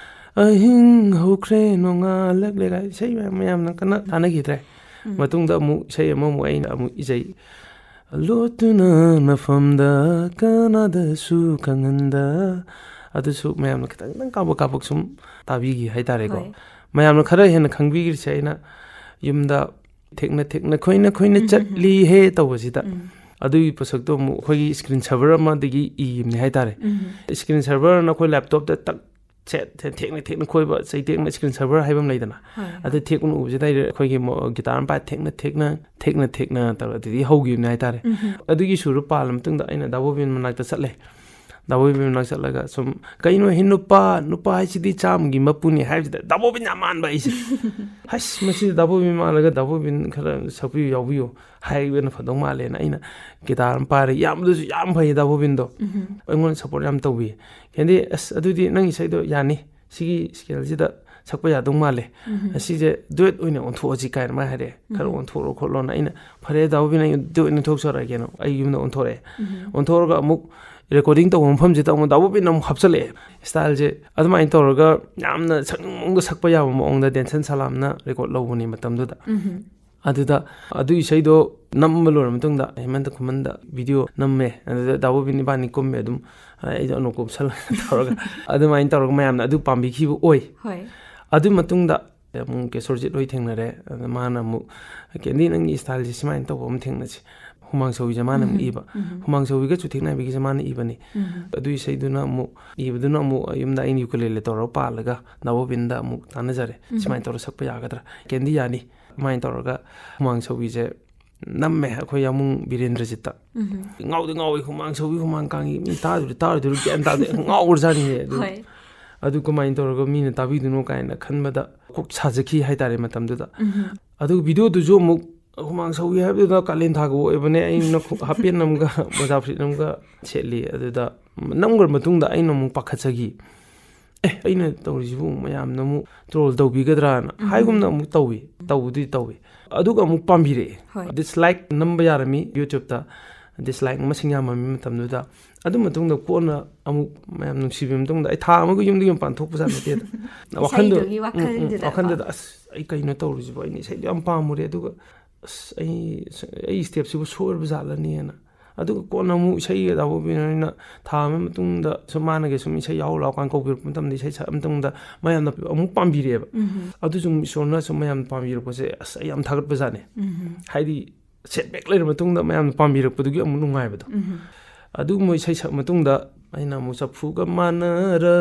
"ꯑꯍꯤꯡ ꯍꯧꯈ꯭ꯔꯦ ꯅꯣꯡꯉꯥꯜꯂꯛꯂꯦ" ꯀꯥꯏ ꯏꯁꯩ ꯃꯌꯥꯝ, ꯃꯌꯥꯝꯅ ꯀꯟꯅ ꯇꯥꯅꯈꯤꯗ꯭ꯔꯦ꯫ ꯎꯝ꯫ ꯃꯇꯨꯡꯗ ꯑꯃꯨꯛ ꯏꯁꯩ ꯑꯃꯃꯨꯛ ꯑꯩꯅ ꯑꯃꯨꯛ ꯏꯖꯩ, "ꯂꯣꯠꯇꯨꯅ ꯃꯐꯝꯗ ꯀꯅꯥꯗꯁꯨ ꯈꯪꯍꯟꯗ", ꯑꯗꯨꯁꯨ ꯃꯌꯥꯝꯅ ꯈꯤꯇꯪ ꯈꯤꯇꯪ ꯀꯥꯕꯛ ꯀꯥꯕꯛ ꯁꯨꯝ ꯇꯥꯕꯤꯈꯤ ꯍꯥꯏꯇꯥꯔꯦꯀꯣ꯫ ꯍꯣꯏ꯫ ꯃꯌꯥꯝꯅ ꯈꯔ ꯍꯦꯟꯅ ꯈꯪꯕꯤꯈ꯭ꯔꯤꯁꯦ ꯑꯩꯅ ꯌꯨꯝꯗ "ꯊꯦꯛꯅ ꯊꯦꯛꯅ ꯈꯣꯏꯅ ꯈꯣꯏꯅ ꯎꯝ, ꯎꯝ, ꯎꯝ꯫ ꯆꯠꯂꯤꯍꯦ" ꯇꯧꯕꯁꯤꯗ꯫ ꯎꯝ꯫ ꯑꯗꯨꯒꯤ ꯄꯣꯠꯁꯛꯇꯣ ꯑꯃꯨꯛ ꯑꯩꯈꯣꯏꯒꯤ screen saver ꯑꯃꯗꯒꯤ ꯏꯕꯅꯦ ꯍꯥꯏꯇꯥꯔꯦ꯫ Screen saverꯅ ꯑꯩꯈꯣꯏ laptopꯇ ꯇꯛ ꯁꯦꯠ ꯊꯦꯛꯅ ꯊꯦꯛꯅ ꯈꯣꯏꯕ, ꯆꯩ ꯊꯦꯛꯅ screen saver ꯍꯥꯏꯕ ꯑꯃ ꯂꯩꯗꯅ, ꯍꯣꯏ꯫ ꯑꯗꯨ ꯊꯦꯛꯅ ꯎꯕꯁꯤꯗ ꯑꯩꯈꯣꯏꯒꯤ ꯃꯣ-, guitar ꯑꯃ ꯄꯥꯏ ꯊꯦꯛꯅ ꯊꯦꯛꯅ ꯊꯦꯛꯅ ꯊꯦꯛꯅ ꯇꯧꯔ ꯑꯗꯨꯗꯤ ꯍꯧꯈꯤꯕꯅꯦ ꯍꯥꯏꯇꯥꯔꯦ꯫ ꯑꯗꯨꯒꯤ ꯁꯨꯔꯗꯨ ꯄꯥꯜꯂ ꯃꯇꯨꯡꯗ ꯑꯩꯅ ꯗꯥꯕꯣꯕꯤꯟ ꯃꯅꯥꯛꯇ ꯆꯠꯂꯦ꯫ ꯗꯥꯕꯣꯕꯤꯟ ꯃꯅꯥꯛ ꯆꯠꯂꯒ ꯁꯨꯝ, "ꯀꯩꯅꯣ ꯍꯤ ꯅꯨꯄꯥ, ꯅꯨꯄꯥ ꯍꯥꯏꯁꯤꯗꯤ ꯆꯥꯝꯃꯒꯤ ꯃꯄꯨꯅꯤ" ꯍꯥꯏꯕꯁꯤꯗ ꯗꯥꯕꯣꯕꯤꯟ ꯌꯥꯝ ꯃꯥꯟꯕ ꯑꯩꯁꯦ꯫ "ꯍꯁ, ꯃꯁꯤꯗ ꯗꯥꯕꯣꯕꯤꯟ ꯃꯥꯜꯂꯒ ꯗꯥꯕꯣꯕꯤꯟ ꯈꯔ ꯁꯛꯄꯤꯌꯨ ꯌꯥꯎꯕꯤꯌꯨ" ꯍꯥꯏꯕꯅ ꯐꯗꯧ ꯃꯥꯜꯂꯦꯅ ꯑꯩꯅ guitar ꯑꯃ ꯄꯥꯏꯔꯦ꯫ ꯏꯌꯥꯝꯕꯗꯨꯁꯨ ꯌꯥꯝ ꯐꯩ ꯗꯥꯕꯣꯕꯤꯟꯗꯣ꯫ ꯑꯩꯉꯣꯟꯗ support ꯌꯥꯝ ꯇꯧꯕꯤ꯫ ꯀꯦꯟꯗꯤ, "ꯑꯁ, ꯑꯗꯨꯗꯤ ꯅꯪ ꯏꯁꯩꯗꯣ ꯌꯥꯅꯤ꯫ ꯁꯤꯒꯤ scaleꯁꯤꯗ ꯁꯛꯄ ꯌꯥꯗꯧ ꯃꯥꯜꯂꯦ꯫ ꯑꯁꯤꯁꯦ duet ꯑꯣꯏꯅ ꯑꯣꯟꯊꯣꯛꯑꯁꯤ" ꯀꯥꯏꯅ ꯃꯥ ꯍꯥꯏꯔꯛꯑꯦ꯫ "ꯈꯔ ꯑꯣꯟꯊꯣꯔꯛꯑꯣ" ꯈꯣꯠꯂꯣꯅ꯫ ꯑꯩꯅ, "ꯐꯔꯦ ꯗꯥꯕꯣꯕꯤꯟ, ꯑꯩ duet ꯑꯣꯏꯅ ꯑꯣꯟꯊꯣꯛꯆꯔꯛꯑꯒꯦꯅ" ꯑꯩ ꯌꯨꯝꯗ ꯑꯣꯟꯊꯣꯔꯛꯑꯦ꯫ ꯑꯣꯟꯊꯣꯛꯑꯒ ꯑꯃꯨꯛ recording ꯇꯧꯕ ꯃꯐꯝꯁꯤꯗ ꯑꯃꯨꯛ ꯗꯥꯕꯣꯕꯤꯟ ꯑꯃꯨꯛ ꯍꯥꯞꯆꯜꯂꯛꯑꯦ꯫ Styleꯁꯦ ꯑꯗꯨꯃꯥꯏꯅ ꯇꯧꯔꯒ ꯌꯥꯝꯅ ꯁꯛꯅꯤꯡ ꯃꯑꯣꯡꯗ ꯁꯛꯄ ꯌꯥꯕ ꯃꯑꯣꯡꯗ ꯗꯦꯟꯁꯟ ꯁꯂꯥꯝꯅ record ꯂꯧꯕꯅꯤ ꯃꯇꯝꯗꯨꯗ꯫ ꯑꯗꯨꯗ ꯑꯗꯨ ꯏꯁꯩꯗꯣ ꯅꯝꯕ ꯂꯣꯏꯔ ꯃꯇꯨꯡꯗ ꯍꯦꯃꯟꯇ ꯈꯨꯃꯟꯗ video ꯅꯝꯃꯦ꯫ ꯑꯗꯨꯗ ꯗꯥꯕꯣꯕꯤꯟ ꯏꯕꯥꯅꯤ ꯀꯨꯝꯃꯦ ꯑꯗꯨꯝ, ꯑꯩꯗꯣ ꯑꯅꯣꯞ ꯀꯨꯞꯁꯜꯂꯒ ꯇꯧꯔꯒ꯫ ꯑꯗꯨꯃꯥꯏꯅ ꯇꯧꯔꯒ ꯃꯌꯥꯝꯅ ꯑꯗꯨ ꯄꯥꯝꯕꯤꯈꯤꯕ ꯑꯣꯏ꯫ ꯍꯣꯏ꯫ ꯑꯗꯨ ꯃꯇꯨꯡꯗ ꯑꯃꯨꯛ ꯀꯦꯁꯣꯔꯖꯤꯠ ꯍꯣꯏ ꯊꯦꯡꯅꯔꯦ꯫ ꯑꯗ ꯃꯥꯅ ꯑꯃꯨꯛ, "ꯀꯦꯟꯗꯤ, ꯅꯪꯒꯤ styleꯁꯦ ꯁꯨꯃꯥꯏꯅ ꯇꯧꯕ ꯑꯃ ꯊꯦꯡꯅꯁꯦ"꯫ ꯍꯨꯃꯥꯡ ꯁꯧꯋꯤꯁꯦ ꯃꯥꯅ ꯑꯃꯨꯛ ꯏꯕ꯫ ꯍꯨꯃꯥꯡ ꯁꯧꯋꯤꯒ ꯆꯨꯊꯦꯛ ꯅꯥꯏꯕꯤꯒꯁꯦ ꯃꯥꯅ ꯏꯕꯅꯤ꯫ ꯑꯗꯨ ꯏꯁꯩꯗꯨꯅ ꯑꯃꯨꯛ, ꯏꯕꯗꯨꯅ ꯑꯃꯨꯛ ꯌꯨꯝꯗ ꯑꯩꯅ ukulele ꯇꯧꯔꯒ ꯄꯥꯜꯂꯒ ꯗꯥꯕꯣꯕꯤꯟꯗ ꯑꯃꯨꯛ ꯇꯥꯟꯅꯖꯔꯦ꯫ "ꯁꯨꯃꯥꯏꯅ ꯇꯧꯔꯒ ꯁꯛꯄ ꯌꯥꯒꯗ꯭ꯔꯥ?" "ꯀꯦꯟꯗꯤ, ꯌꯥꯅꯤ"꯫ ꯑꯗꯨꯃꯥꯏꯅ ꯇꯧꯔꯒ ꯍꯨꯃꯥꯡ ꯁꯧꯋꯤꯁꯦ ꯅꯝꯃꯦ ꯑꯩꯈꯣꯏ ꯌꯥꯃꯨꯡ ꯕꯤꯔꯦꯟꯗ꯭ꯔꯖꯤꯠꯇ꯫ ꯉꯥꯎꯗꯤ ꯉꯥꯎꯋꯤ, ꯍꯨꯃꯥꯡ ꯁꯧꯋꯤ, ꯍꯨꯃꯥꯡ ꯀꯥꯡꯉꯤ, ꯃꯤ ꯇꯥꯗꯣꯏꯔ ꯇꯥꯔꯣꯏꯗꯣꯏꯔ ꯒ꯭ꯌꯥꯟ ꯇꯥꯗꯦ, ꯉꯥꯎꯔꯖꯥꯠꯅꯤꯍꯦ꯫ ꯑꯗꯨ, ꯍꯣꯏ꯫ ꯑꯗꯨ ꯀꯃꯥꯏꯅ ꯇꯧꯔꯒ ꯃꯤꯅ ꯇꯥꯕꯤꯗꯣꯏꯅꯣ ꯀꯥꯏꯅ ꯈꯟꯕꯗ ꯀꯣꯛ ꯁꯥꯖꯈꯤ ꯍꯥꯏꯇꯥꯔꯦ ꯃꯇꯝꯗꯨꯗ꯫ ꯑꯗꯨꯒ videoꯗꯨꯁꯨ ꯑꯃꯨꯛ ꯍꯨꯃꯥꯡ ꯁꯧꯋꯤ ꯍꯥꯏꯕꯗꯨꯗ ꯀꯥꯂꯦꯟ ꯊꯥꯒ ꯑꯣꯏꯕꯅꯦ, ꯑꯩꯅ ꯈꯨ-, ꯍꯥꯄꯦꯟ ꯑꯃꯒ ꯃꯣꯖꯥ ꯐꯨꯔꯤꯠ ꯑꯃꯒ ꯁꯦꯠꯂꯤ꯫ ꯑꯗꯨꯗ ꯅꯝꯈ꯭ꯔ ꯃꯇꯨꯡꯗ ꯑꯩꯅ ꯑꯃꯨꯛ ꯄꯥꯈꯠꯆꯈꯤ꯫ "ꯑꯦ, ꯑꯩꯅ ꯇꯧꯔꯤꯁꯤꯕꯨ ꯃꯌꯥꯝꯅ ꯑꯃꯨꯛ troll ꯇꯧꯕꯤꯒꯗ꯭ꯔꯥꯅ" ꯍꯥꯏꯒꯨꯝꯅ ꯑꯃꯨꯛ ꯇꯧꯋꯤ, ꯇꯧꯕꯗꯤ ꯇꯧꯋꯤ꯫ ꯑꯗꯨꯒ ꯑꯃꯨꯛ ꯄꯥꯝꯕꯤꯔꯛꯑꯦ꯫ ꯍꯣꯏ꯫ Dislike ꯅꯝꯕ ꯌꯥꯔꯝꯃꯤ YouTubeꯇ, dislike ꯃꯁꯤꯡ ꯌꯥꯝꯃꯝꯃꯤ ꯃꯇꯝꯗꯨꯗ꯫ ꯑꯗꯨ ꯃꯇꯨꯡꯗ ꯀꯣꯟꯅ ꯑꯃꯨꯛ ꯃꯌꯥꯝ ꯅꯨꯡꯁꯤꯕꯤꯕ ꯃꯇꯨꯡꯗ ꯑꯩ ꯊꯥ ꯑꯃꯒꯤ ꯌꯨꯝꯗꯒꯤ ꯃꯄꯥꯟ ꯊꯣꯛꯄꯖꯥꯠ ꯅꯠꯇꯦꯗ꯫ ꯋꯥꯈꯟꯗꯣ, ꯏꯁꯩꯗꯨꯒꯤ ꯎꯝ, ꯎꯝ, ꯋꯥꯈꯜꯗꯨꯗꯀꯣ꯫ ꯋꯥꯈꯟꯗꯨꯗ, "ꯑꯁ, ꯑꯩ ꯀꯩꯅꯣ ꯇꯧꯔꯤꯁꯤꯕꯣ? ꯑꯩꯅ ꯏꯁꯩꯗꯣ ꯌꯥꯝ ꯄꯥꯝꯃꯨꯔꯦ, ꯑꯗꯨꯒ ꯑꯁ, ꯑꯩ, ꯑꯩ stepꯁꯤꯕꯨ ꯁꯣꯏꯔꯕ ꯖꯥꯠꯂꯅꯦꯅ"꯫ ꯑꯗꯨꯒ ꯀꯣꯟꯅ ꯑꯃꯨꯛ ꯏꯁꯩꯒ ꯗꯥꯕꯣꯕꯤꯅ ꯊꯥ ꯑꯃꯒꯤ ꯃꯇꯨꯡꯗ ꯁꯨꯝ ꯃꯥꯅꯒ ꯁꯨꯝ ꯏꯁꯩ ꯌꯥꯎ ꯂꯥꯎ ꯀꯥꯟ ꯀꯧꯕꯤꯔꯛꯄ ꯃꯇꯝꯗ ꯏꯁꯩ ꯁꯛꯑ ꯃꯇꯨꯡꯗ ꯃꯌꯥꯝꯅ ꯑꯃꯨꯛ ꯄꯥꯝꯕꯤꯔꯛꯑꯦꯕ꯫ ꯑꯗꯨꯁꯨ ꯑꯃꯨꯛ ꯏꯁꯣꯔꯅ ꯁꯨꯝ ꯃꯌꯥꯝꯅ ꯄꯥꯝꯕꯤꯔꯛꯄꯁꯦ ꯑꯁ ꯑꯩ ꯌꯥꯝ ꯊꯥꯒꯠꯄꯖꯥꯠꯅꯤ꯫ ꯍꯥꯏꯗꯤ ꯁꯦꯠꯕꯦꯛ ꯂꯩꯔ ꯃꯇꯨꯡꯗ ꯃꯌꯥꯝꯅ ꯄꯥꯝꯕꯤꯔꯛꯄꯗꯨꯒꯤ ꯑꯃꯨꯛ ꯅꯨꯡꯉꯥꯏꯕꯗꯣ꯫ ꯎꯝ꯫ ꯑꯗꯨꯒꯨꯝꯕ ꯏꯁꯩ ꯁꯛ ꯃꯇꯨꯡꯗ ꯑꯩꯅ ꯑꯃꯨꯛ "ꯆꯐꯨꯒ ꯃꯥꯟꯅꯔ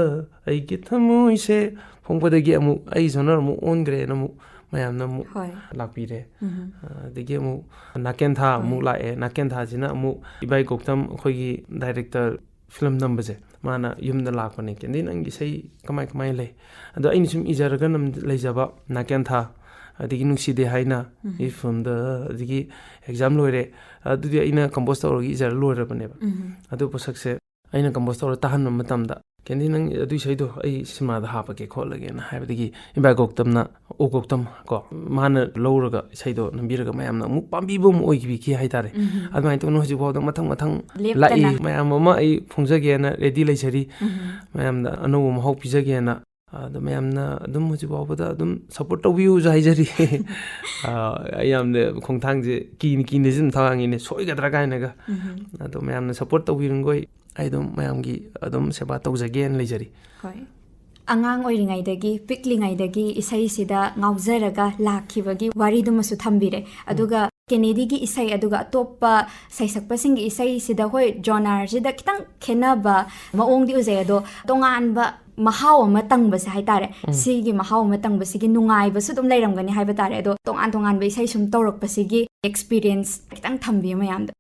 ꯑꯩꯒꯤ ꯊꯃꯣꯏꯁꯦ" ꯐꯣꯡꯕꯗꯒꯤ ꯑꯃꯨꯛ ꯑꯩ ꯖꯣꯅꯔ ꯑꯃꯨꯛ ꯑꯣꯟꯈ꯭ꯔꯦꯅ ꯑꯃꯨꯛ ꯃꯌꯥꯝꯅ ꯑꯃꯨꯛ ꯍꯣꯏ꯫ ꯂꯥꯛꯄꯤꯔꯦ꯫ ꯎꯝ꯫ ꯑꯗꯒꯤ ꯑꯃꯨꯛ ꯅꯥꯀꯦꯟꯊꯥ ꯑꯃꯨꯛ ꯍꯣꯏ꯫ ꯂꯥꯛꯑꯦ꯫ ꯅꯥꯀꯦꯟꯊꯥꯁꯤꯅ ꯑꯃꯨꯛ ꯏꯕꯥꯏ ꯒꯧꯇꯝ, ꯑꯩꯈꯣꯏꯒꯤ ꯗꯥꯏꯔꯦꯛꯇꯔ, ꯐꯤꯂꯝ ꯅꯝꯕꯁꯦ, ꯃꯥꯅ ꯌꯨꯝꯗ ꯂꯥꯛꯄꯅꯦ, "ꯀꯦꯟꯗꯤ, ꯅꯪꯒꯤ ꯏꯁꯩ ꯀꯃꯥꯏ ꯀꯃꯥꯏ ꯂꯩ?" ꯑꯗꯣ ꯑꯩꯅ ꯁꯨꯝ ꯏꯖꯔꯒ ꯅꯝ-, ꯂꯩꯖꯕ ꯅꯥꯀꯦꯟꯊꯥ, ꯑꯗꯒꯤ "ꯅꯨꯡꯁꯤꯗꯦ ꯍꯥꯏꯅ", ꯎꯝ꯫ "ꯏꯐꯨꯝꯗ", ꯑꯗꯒꯤ "ꯑꯦꯛꯖꯥꯝ ꯂꯣꯏꯔꯦ", ꯑꯗꯨꯗꯤ ꯑꯩꯅ ꯀꯝꯄꯣꯁ ꯇꯧꯔꯒ ꯏꯖꯔ ꯂꯣꯏꯔꯕꯅꯦꯕ꯫ ꯎꯝ꯫ ꯑꯗꯨ ꯄꯣꯠꯁꯛꯁꯦ ꯑꯩꯅ ꯀꯝꯄꯣꯁ ꯇꯧꯔ ꯇꯥꯍꯟꯕ ꯃꯇꯝꯗ, "ꯀꯦꯟꯗꯤ, ꯅꯪ ꯑꯗꯨ ꯏꯁꯩꯗꯣ ꯑꯩ ꯁꯤꯃꯥꯗ ꯍꯥꯞꯄꯒꯦ ꯈꯣꯠꯂꯒꯦꯅ" ꯍꯥꯏꯕꯗꯒꯤ ꯏꯕꯥꯏ ꯒꯧꯇꯝꯅ, ꯑꯣ ꯒꯧꯇꯝ ꯀꯣ, ꯃꯥꯅ ꯂꯧꯔꯒ ꯏꯁꯩꯗꯣ ꯅꯝꯕꯤꯔꯒ ꯃꯌꯥꯝꯅ ꯑꯃꯨꯛ ꯄꯥꯝꯕꯤꯕ ꯑꯃ ꯑꯣꯏꯈꯤꯕꯤꯈꯤ ꯍꯥꯏꯇꯥꯔꯦ꯫ ꯎꯝ꯫ ꯑꯗꯨꯃꯥꯏꯅ ꯇꯧꯅ ꯍꯧꯖꯤꯛ ꯐꯥꯎꯗ ꯃꯊꯪ ꯃꯊꯪ ꯂꯦꯞꯇꯅ꯫ ꯂꯥꯛꯏ꯫ ꯃꯌꯥꯝ ꯑꯃ ꯑꯩ ꯐꯣꯡꯖꯒꯦꯅ ꯔꯦꯗꯤ ꯂꯩꯖꯔꯤ꯫ ꯎꯝ꯫ ꯃꯌꯥꯝꯗ ꯑꯅꯧꯕ ꯃꯍꯥꯎ ꯄꯤꯖꯒꯦꯅ꯫ ꯑꯗꯣ ꯃꯌꯥꯝꯅ ꯑꯗꯨꯝ ꯍꯧꯖꯤꯛ ꯐꯥꯎꯕꯗ ꯑꯗꯨꯝ ꯁꯞꯄꯣꯔꯠ ꯇꯧꯕꯤꯌꯨꯁꯨ ꯍꯥꯏꯖꯔꯤ꯫ ꯑ, ꯑꯩ ꯌꯥꯝꯅ ꯈꯣꯡꯊꯥꯡꯁꯦ ꯀꯤꯅ ꯀꯤꯅꯁꯨ ꯑꯗꯨꯝ ꯊꯧꯔꯥꯡꯉꯤꯅꯦ, ꯁꯣꯏꯒꯗ꯭ꯔꯥ ꯀꯥꯏꯅꯒ꯫ ꯎꯝ꯫ ꯑꯗꯣ ꯃꯌꯥꯝꯅ ꯁꯞꯄꯣꯔꯠ ꯇꯧꯕꯤꯔꯨꯡꯈꯣꯏ ꯑꯩ ꯑꯗꯨꯝ ꯃꯌꯥꯝꯒꯤ ꯑꯗꯨꯝ ꯁꯦꯕꯥ ꯇꯧꯖꯒꯦꯅ ꯂꯩꯖꯔꯤ꯫ ꯍꯣꯏ꯫ ꯑꯉꯥꯡ ꯑꯣꯏꯔꯤꯉꯩꯗꯒꯤ, ꯄꯤꯛꯂꯤꯉꯩꯗꯒꯤ ꯏꯁꯩꯁꯤꯗ ꯉꯥꯎꯖꯔꯒ ꯂꯥꯛꯈꯤꯕꯒꯤ ꯋꯥꯔꯤꯗꯨꯃꯁꯨ ꯊꯝꯕꯤꯔꯦ꯫ ꯑꯗꯨꯒ ꯀꯦꯅꯦꯗꯤꯒꯤ ꯏꯁꯩ ꯑꯗꯨꯒ ꯑꯇꯣꯞꯄ ꯁꯩꯁꯛꯄꯁꯤꯡꯒꯤ ꯏꯁꯩꯁꯤꯗ, ꯍꯣꯏ, ꯖꯣꯅꯔꯁꯤꯗ ꯈꯤꯇꯪ ꯈꯦꯠꯅꯕ ꯃꯑꯣꯡꯗꯤ ꯎꯖꯩ, ꯑꯗꯣ ꯇꯣꯉꯥꯟꯕ ꯃꯍꯥꯎ ꯑꯃ ꯇꯪꯕꯁꯦ ꯍꯥꯏꯇꯥꯔꯦ꯫ ꯎꯝ꯫ ꯁꯤꯒꯤ ꯃꯍꯥꯎ ꯑꯃ ꯇꯪꯕꯁꯤꯒꯤ ꯅꯨꯡꯉꯥꯏꯕꯁꯨ ꯑꯗꯨꯝ ꯂꯩꯔꯝꯒꯅꯤ ꯍꯥꯏꯕ ꯇꯥꯔꯦ꯫ ꯑꯗꯣ ꯇꯣꯉꯥꯟ ꯇꯣꯉꯥꯟꯕ ꯏꯁꯩ ꯁꯨꯝ ꯇꯧꯔꯛꯄꯁꯤꯒꯤ ꯑꯦꯛꯁꯄꯤꯔꯤꯌꯦꯟꯁ ꯈꯤꯇꯪ ꯊꯝꯕꯤꯌꯨ ꯃꯌꯥꯝꯗ꯫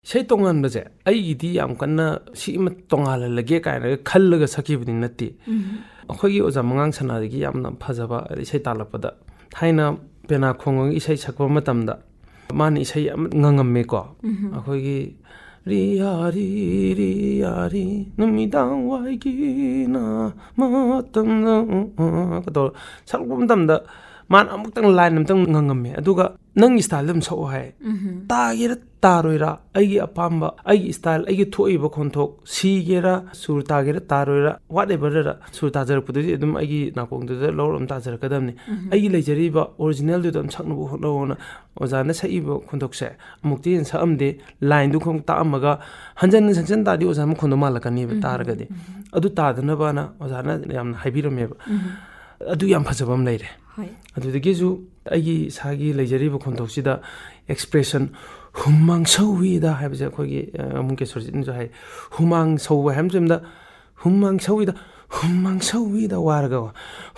ꯏꯁꯩ ꯇꯣꯉꯥꯟꯕꯁꯦ ꯑꯩꯒꯤꯗꯤ ꯌꯥꯝ ꯀꯟꯅ ꯁꯤ ꯑꯃ ꯇꯣꯉꯥꯜꯍꯜꯂꯒꯦ ꯀꯥꯏꯅꯒ ꯈꯜꯂꯒ ꯁꯛꯈꯤꯕꯗꯤ ꯅꯠꯇꯦ꯫ ꯎꯝ꯫ ꯑꯩꯈꯣꯏꯒꯤ ꯑꯣꯖꯥ ꯃꯉꯥꯡ ꯁꯅꯥꯗꯒꯤ ꯌꯥꯝꯅ ꯐꯖꯕ ꯏꯁꯩ ꯇꯥꯜꯂꯛꯄꯗ, ꯊꯥꯏꯅ ꯄꯦꯅꯥ ꯈꯣꯡꯉꯒ ꯏꯁꯩ ꯁꯛꯄ ꯃꯇꯝꯗ ꯃꯥꯅ ꯏꯁꯩ ꯑꯃ ꯉꯪꯉꯝꯃꯦꯀꯣ꯫ ꯎꯝ꯫ ꯑꯩꯈꯣꯏꯒꯤ "ꯔꯤꯌꯥ ꯔꯤ, ꯔꯤꯌꯥ ꯔꯤ, ꯅꯨꯃꯤꯗꯥꯡ ꯋꯥꯏꯒꯤꯅ ꯃꯇꯝꯗ", ꯎꯝ, ꯎꯝ, ꯎꯝ, ꯀꯗꯧꯔ ꯁꯛꯂꯛꯄ ꯃꯇꯝꯗ ꯃꯥꯅ ꯑꯃꯨꯛꯇꯪ ꯂꯥꯏꯟ ꯑꯃꯇꯪ ꯉꯪꯉꯝꯃꯦ꯫ ꯑꯗꯨꯒ "ꯅꯪꯒꯤ ꯁ꯭ꯇꯥꯏꯜꯗ ꯑꯗꯨꯝ ꯁꯛꯑꯣ" ꯍꯥꯏ꯫ ꯎꯝ꯫ ꯇꯥꯒꯦꯔꯥ ꯇꯥꯔꯣꯏꯔꯥ, ꯑꯩꯒꯤ ꯑꯄꯥꯝꯕ, ꯑꯩꯒꯤ ꯁ꯭ꯇꯥꯏꯜ, ꯑꯩꯒꯤ ꯊꯣꯛꯏꯕ ꯈꯣꯟꯊꯣꯛ, ꯁꯤꯒꯦꯔꯥ, ꯁꯨꯔ ꯇꯥꯒꯦꯔꯥ ꯇꯥꯔꯣꯏꯔꯥ, whatever, ꯁꯨꯔ ꯇꯥꯖꯔꯛꯄꯗꯨꯗꯤ ꯑꯗꯨꯝ ꯑꯩꯒꯤ ꯅꯥꯀꯣꯡꯗꯨꯗ ꯂꯧꯔ ꯑꯗꯨꯝ ꯇꯥꯖꯔꯛꯀꯗꯕꯅꯤ꯫ ꯎꯝ꯫ ꯑꯩꯒꯤ ꯂꯩꯖꯔꯤꯕ ꯑꯣꯔꯤꯖꯤꯅꯦꯜꯗꯨꯗ ꯑꯗꯨꯝ ꯁꯛꯅꯕ ꯍꯣꯠꯅꯧꯑꯣꯅ ꯑꯣꯖꯥꯅ ꯁꯛꯏꯕ ꯈꯣꯟꯊꯣꯛꯁꯦ ꯑꯃꯨꯛꯇꯤ ꯍꯦꯟꯅ ꯁꯛꯑꯝꯗꯦ, ꯂꯥꯏꯟꯗꯨ ꯈꯛ ꯇꯥꯛꯑꯝꯃꯒ ꯍꯟꯖꯟꯅ ꯁꯛꯆꯟ ꯇꯥꯔꯗꯤ ꯑꯣꯖꯥ ꯃꯈꯣꯟꯗꯣ ꯃꯥꯜꯂꯛꯀꯅꯤꯕ ꯎꯝ꯫ ꯇꯥꯔꯒꯗꯤ꯫ ꯎꯝ꯫ ꯑꯗꯨ ꯇꯥꯗꯅꯕꯅ ꯑꯣꯖꯥꯅ ꯌꯥꯝꯅ ꯍꯥꯏꯕꯤꯔꯝꯃꯦꯕ꯫ ꯎꯝ꯫ ꯑꯗꯨ ꯌꯥꯝ ꯐꯖꯕ ꯑꯃ ꯂꯩꯔꯦ꯫ ꯍꯣꯏ꯫ ꯑꯗꯨꯗꯒꯤꯁꯨ ꯑꯩꯒꯤ ꯏꯁꯥꯒꯤ ꯂꯩꯖꯔꯤꯕ ꯈꯣꯟꯊꯣꯛꯁꯤꯗ expression, "ꯍꯨꯃꯥꯡ ꯁꯧꯏꯗ" ꯍꯥꯏꯕꯁꯦ ꯑꯩꯈꯣꯏꯒꯤ, ꯑ, ꯑꯃꯨꯛ ꯀꯦꯁꯣꯔꯖꯤꯠꯅꯁꯨ ꯍꯥꯏ, "ꯍꯨꯃꯥꯡ ꯁꯧꯕ" ꯍꯥꯏꯕ ꯃꯇꯝꯗ, "ꯍꯨꯃꯥꯡ ꯁꯧꯏꯗ, ꯍꯨꯃꯥꯡ ꯁꯧꯏꯗ" ꯋꯥꯔꯒ,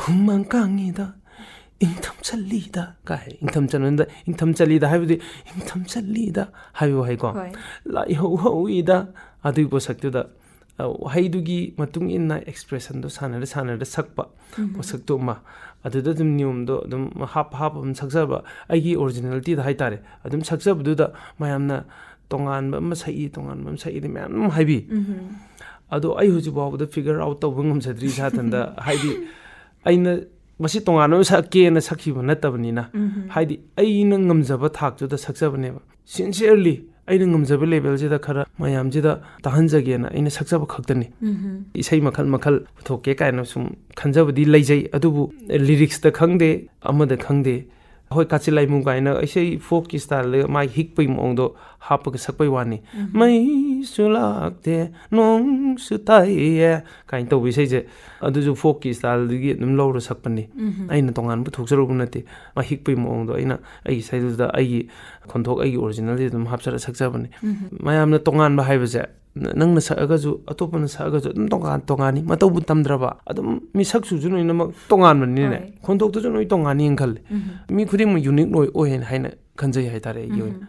"ꯍꯨꯃꯥꯡ ꯀꯥꯡꯉꯤꯗ, ꯏꯪꯊꯝ ꯆꯜꯂꯤꯗ" ꯀꯥꯏ꯫ ꯏꯪꯊꯝ ꯆꯟꯕꯗ, "ꯏꯪꯊꯝ ꯆꯜꯂꯤꯗ" ꯍꯥꯏꯕꯗꯤ "ꯏꯪꯊꯝ ꯆꯜꯂꯤꯗ" ꯍꯥꯏꯕ ꯋꯥꯍꯩꯀꯣ꯫ ꯍꯣꯏ꯫ "ꯂꯥꯏꯍꯧ ꯍꯧꯏꯗ" ꯑꯗꯨꯒꯤ ꯄꯣꯠꯁꯛꯇꯨꯗ, ꯑ, ꯋꯥꯍꯩꯗꯨꯒꯤ ꯃꯇꯨꯡ ꯏꯟꯅ expressionꯗꯣ ꯁꯥꯟꯅꯔ ꯁꯥꯟꯅꯔ ꯁꯛꯄ ꯎꯝ꯫ ꯄꯣꯠꯁꯛꯇꯨ ꯑꯃ꯫ ꯑꯗꯨꯗ ꯑꯗꯨꯝ ꯅꯤꯌꯣꯝꯗꯣ ꯑꯗꯨꯝ ꯍꯥꯞ ꯍꯥꯞ ꯑꯗꯨꯝ ꯁꯛꯆꯕ, ꯑꯩꯒꯤ originalityꯗ ꯍꯥꯏꯇꯥꯔꯦ꯫ ꯑꯗꯨꯝ ꯁꯛꯆꯕꯗꯨꯗ ꯃꯌꯥꯝꯅ "ꯇꯣꯉꯥꯟꯕ ꯑꯃ ꯁꯛꯏ, ꯇꯣꯉꯥꯟꯕ ꯑꯃ ꯁꯛꯏꯗꯤ" ꯃꯌꯥꯝ ꯑꯗꯨꯝ ꯍꯥꯏꯕꯤ꯫ ꯎꯝ꯫ ꯑꯗꯣ ꯑꯩ ꯍꯧꯖꯤꯛ ꯐꯥꯎꯕꯗ figure out ꯇꯧꯕ ꯉꯝꯖꯗ꯭ꯔꯤ ꯏꯁꯥ ꯏꯊꯟꯗ꯫ ꯍꯥꯏꯗꯤ ꯑꯩꯅ ꯃꯁꯤ ꯇꯣꯉꯥꯟꯕ ꯑꯃ ꯁꯛꯀꯦꯅ ꯁꯛꯈꯤꯕ ꯅꯠꯇꯕꯅꯤꯅ꯫ ꯎꯝ꯫ ꯍꯥꯏꯗꯤ ꯑꯩꯅ ꯉꯝꯖꯕ ꯊꯥꯛꯇꯨꯗ ꯁꯛꯆꯕꯅꯦꯕ꯫ Sincerely ꯑꯩꯅ ꯉꯝꯖꯕ levelꯁꯤꯗ ꯈꯔ ꯃꯌꯥꯝꯁꯤꯗ ꯇꯥꯍꯟꯖꯒꯦꯅ ꯑꯩꯅ ꯁꯛꯆꯕ ꯈꯛꯇꯅꯤ꯫ ꯎꯝ꯫ ꯏꯁꯩ ꯃꯈꯜ ꯃꯈꯜ ꯄꯨꯊꯣꯛꯀꯦ ꯀꯥꯏꯅ ꯁꯨꯝ ꯈꯟꯖꯕꯗꯤ ꯂꯩꯖꯩ, ꯑꯗꯨꯕꯨ lyricstꯇ ꯈꯪꯗꯦ, ꯑꯃꯗ ꯈꯪꯗꯦ꯫ ꯍꯣꯏ, ꯀꯥꯆꯤꯟ ꯂꯥꯏꯃꯨ ꯀꯥꯏꯅ ꯏꯁꯩ folkꯀꯤ styleꯗ ꯃꯥꯒꯤ ꯍꯤꯛꯄꯒꯤ ꯃꯑꯣꯡꯗꯣ ꯍꯥꯞꯄꯒ ꯁꯛꯄꯩ ꯋꯥꯅꯤ꯫ ꯎꯝ꯫ "ꯃꯩꯁꯨ ꯂꯥꯛꯇꯦ, ꯅꯣꯡꯁꯨ ꯇꯥꯏꯌꯦ" ꯀꯥꯏꯅ ꯇꯧꯕ ꯏꯁꯩꯁꯦ, ꯑꯗꯨꯁꯨ folkꯀꯤ styleꯗꯒꯤ ꯑꯗꯨꯝ ꯂꯧꯔ ꯁꯛꯄꯅꯤ꯫ ꯎꯝ꯫ ꯑꯩꯅ ꯇꯣꯉꯥꯟꯕ ꯄꯨꯊꯣꯛꯆꯔꯨꯕ ꯅꯠꯇꯦ꯫ ꯃꯥ ꯍꯤꯛꯄꯒꯤ ꯃꯑꯣꯡꯗꯣ ꯑꯩꯅ ꯑꯩꯒꯤ ꯏꯁꯩꯗꯨꯗ ꯑꯩꯒꯤ ꯈꯣꯟꯊꯣꯛ, ꯑꯩꯒꯤ originalꯗꯤ ꯑꯗꯨꯝ ꯍꯥꯞꯆꯔ ꯁꯛꯆꯕꯅꯤ꯫ ꯎꯝ꯫ ꯃꯌꯥꯝꯅ ꯇꯣꯉꯥꯟꯕ ꯍꯥꯏꯕꯁꯦ, ꯅ-, ꯅꯪꯅ ꯁꯛꯑꯒꯁꯨ, ꯑꯇꯣꯞꯄꯅ ꯁꯛꯑꯒꯁꯨ ꯑꯗꯨꯝ ꯇꯣꯉꯥꯟ ꯇꯣꯉꯥꯟꯅꯤ꯫ ꯃꯇꯧꯕꯨ ꯇꯝꯗ꯭ꯔꯕ, ꯑꯗꯨꯝ ꯃꯤꯁꯛꯁꯨꯁꯨ ꯂꯣꯏꯅꯃꯛ ꯇꯣꯉꯥꯟꯕꯅꯤꯅꯅꯦ, ꯍꯣꯏ꯫ ꯈꯣꯟꯊꯣꯛꯇꯨꯁꯨ ꯂꯣꯏ ꯇꯣꯉꯥꯟꯅꯤꯅ ꯈꯜꯂꯦ꯫ ꯎꯝ꯫ ꯃꯤ ꯈꯨꯗꯤꯡꯃꯛ unique ꯂꯣꯏ ꯑꯣꯏ ꯍꯥꯏꯅ ꯈꯟꯖꯩ ꯍꯥꯏꯇꯥꯔꯦ ꯑꯩꯒꯤ ꯎꯝ꯫ ꯑꯣꯏꯅ꯫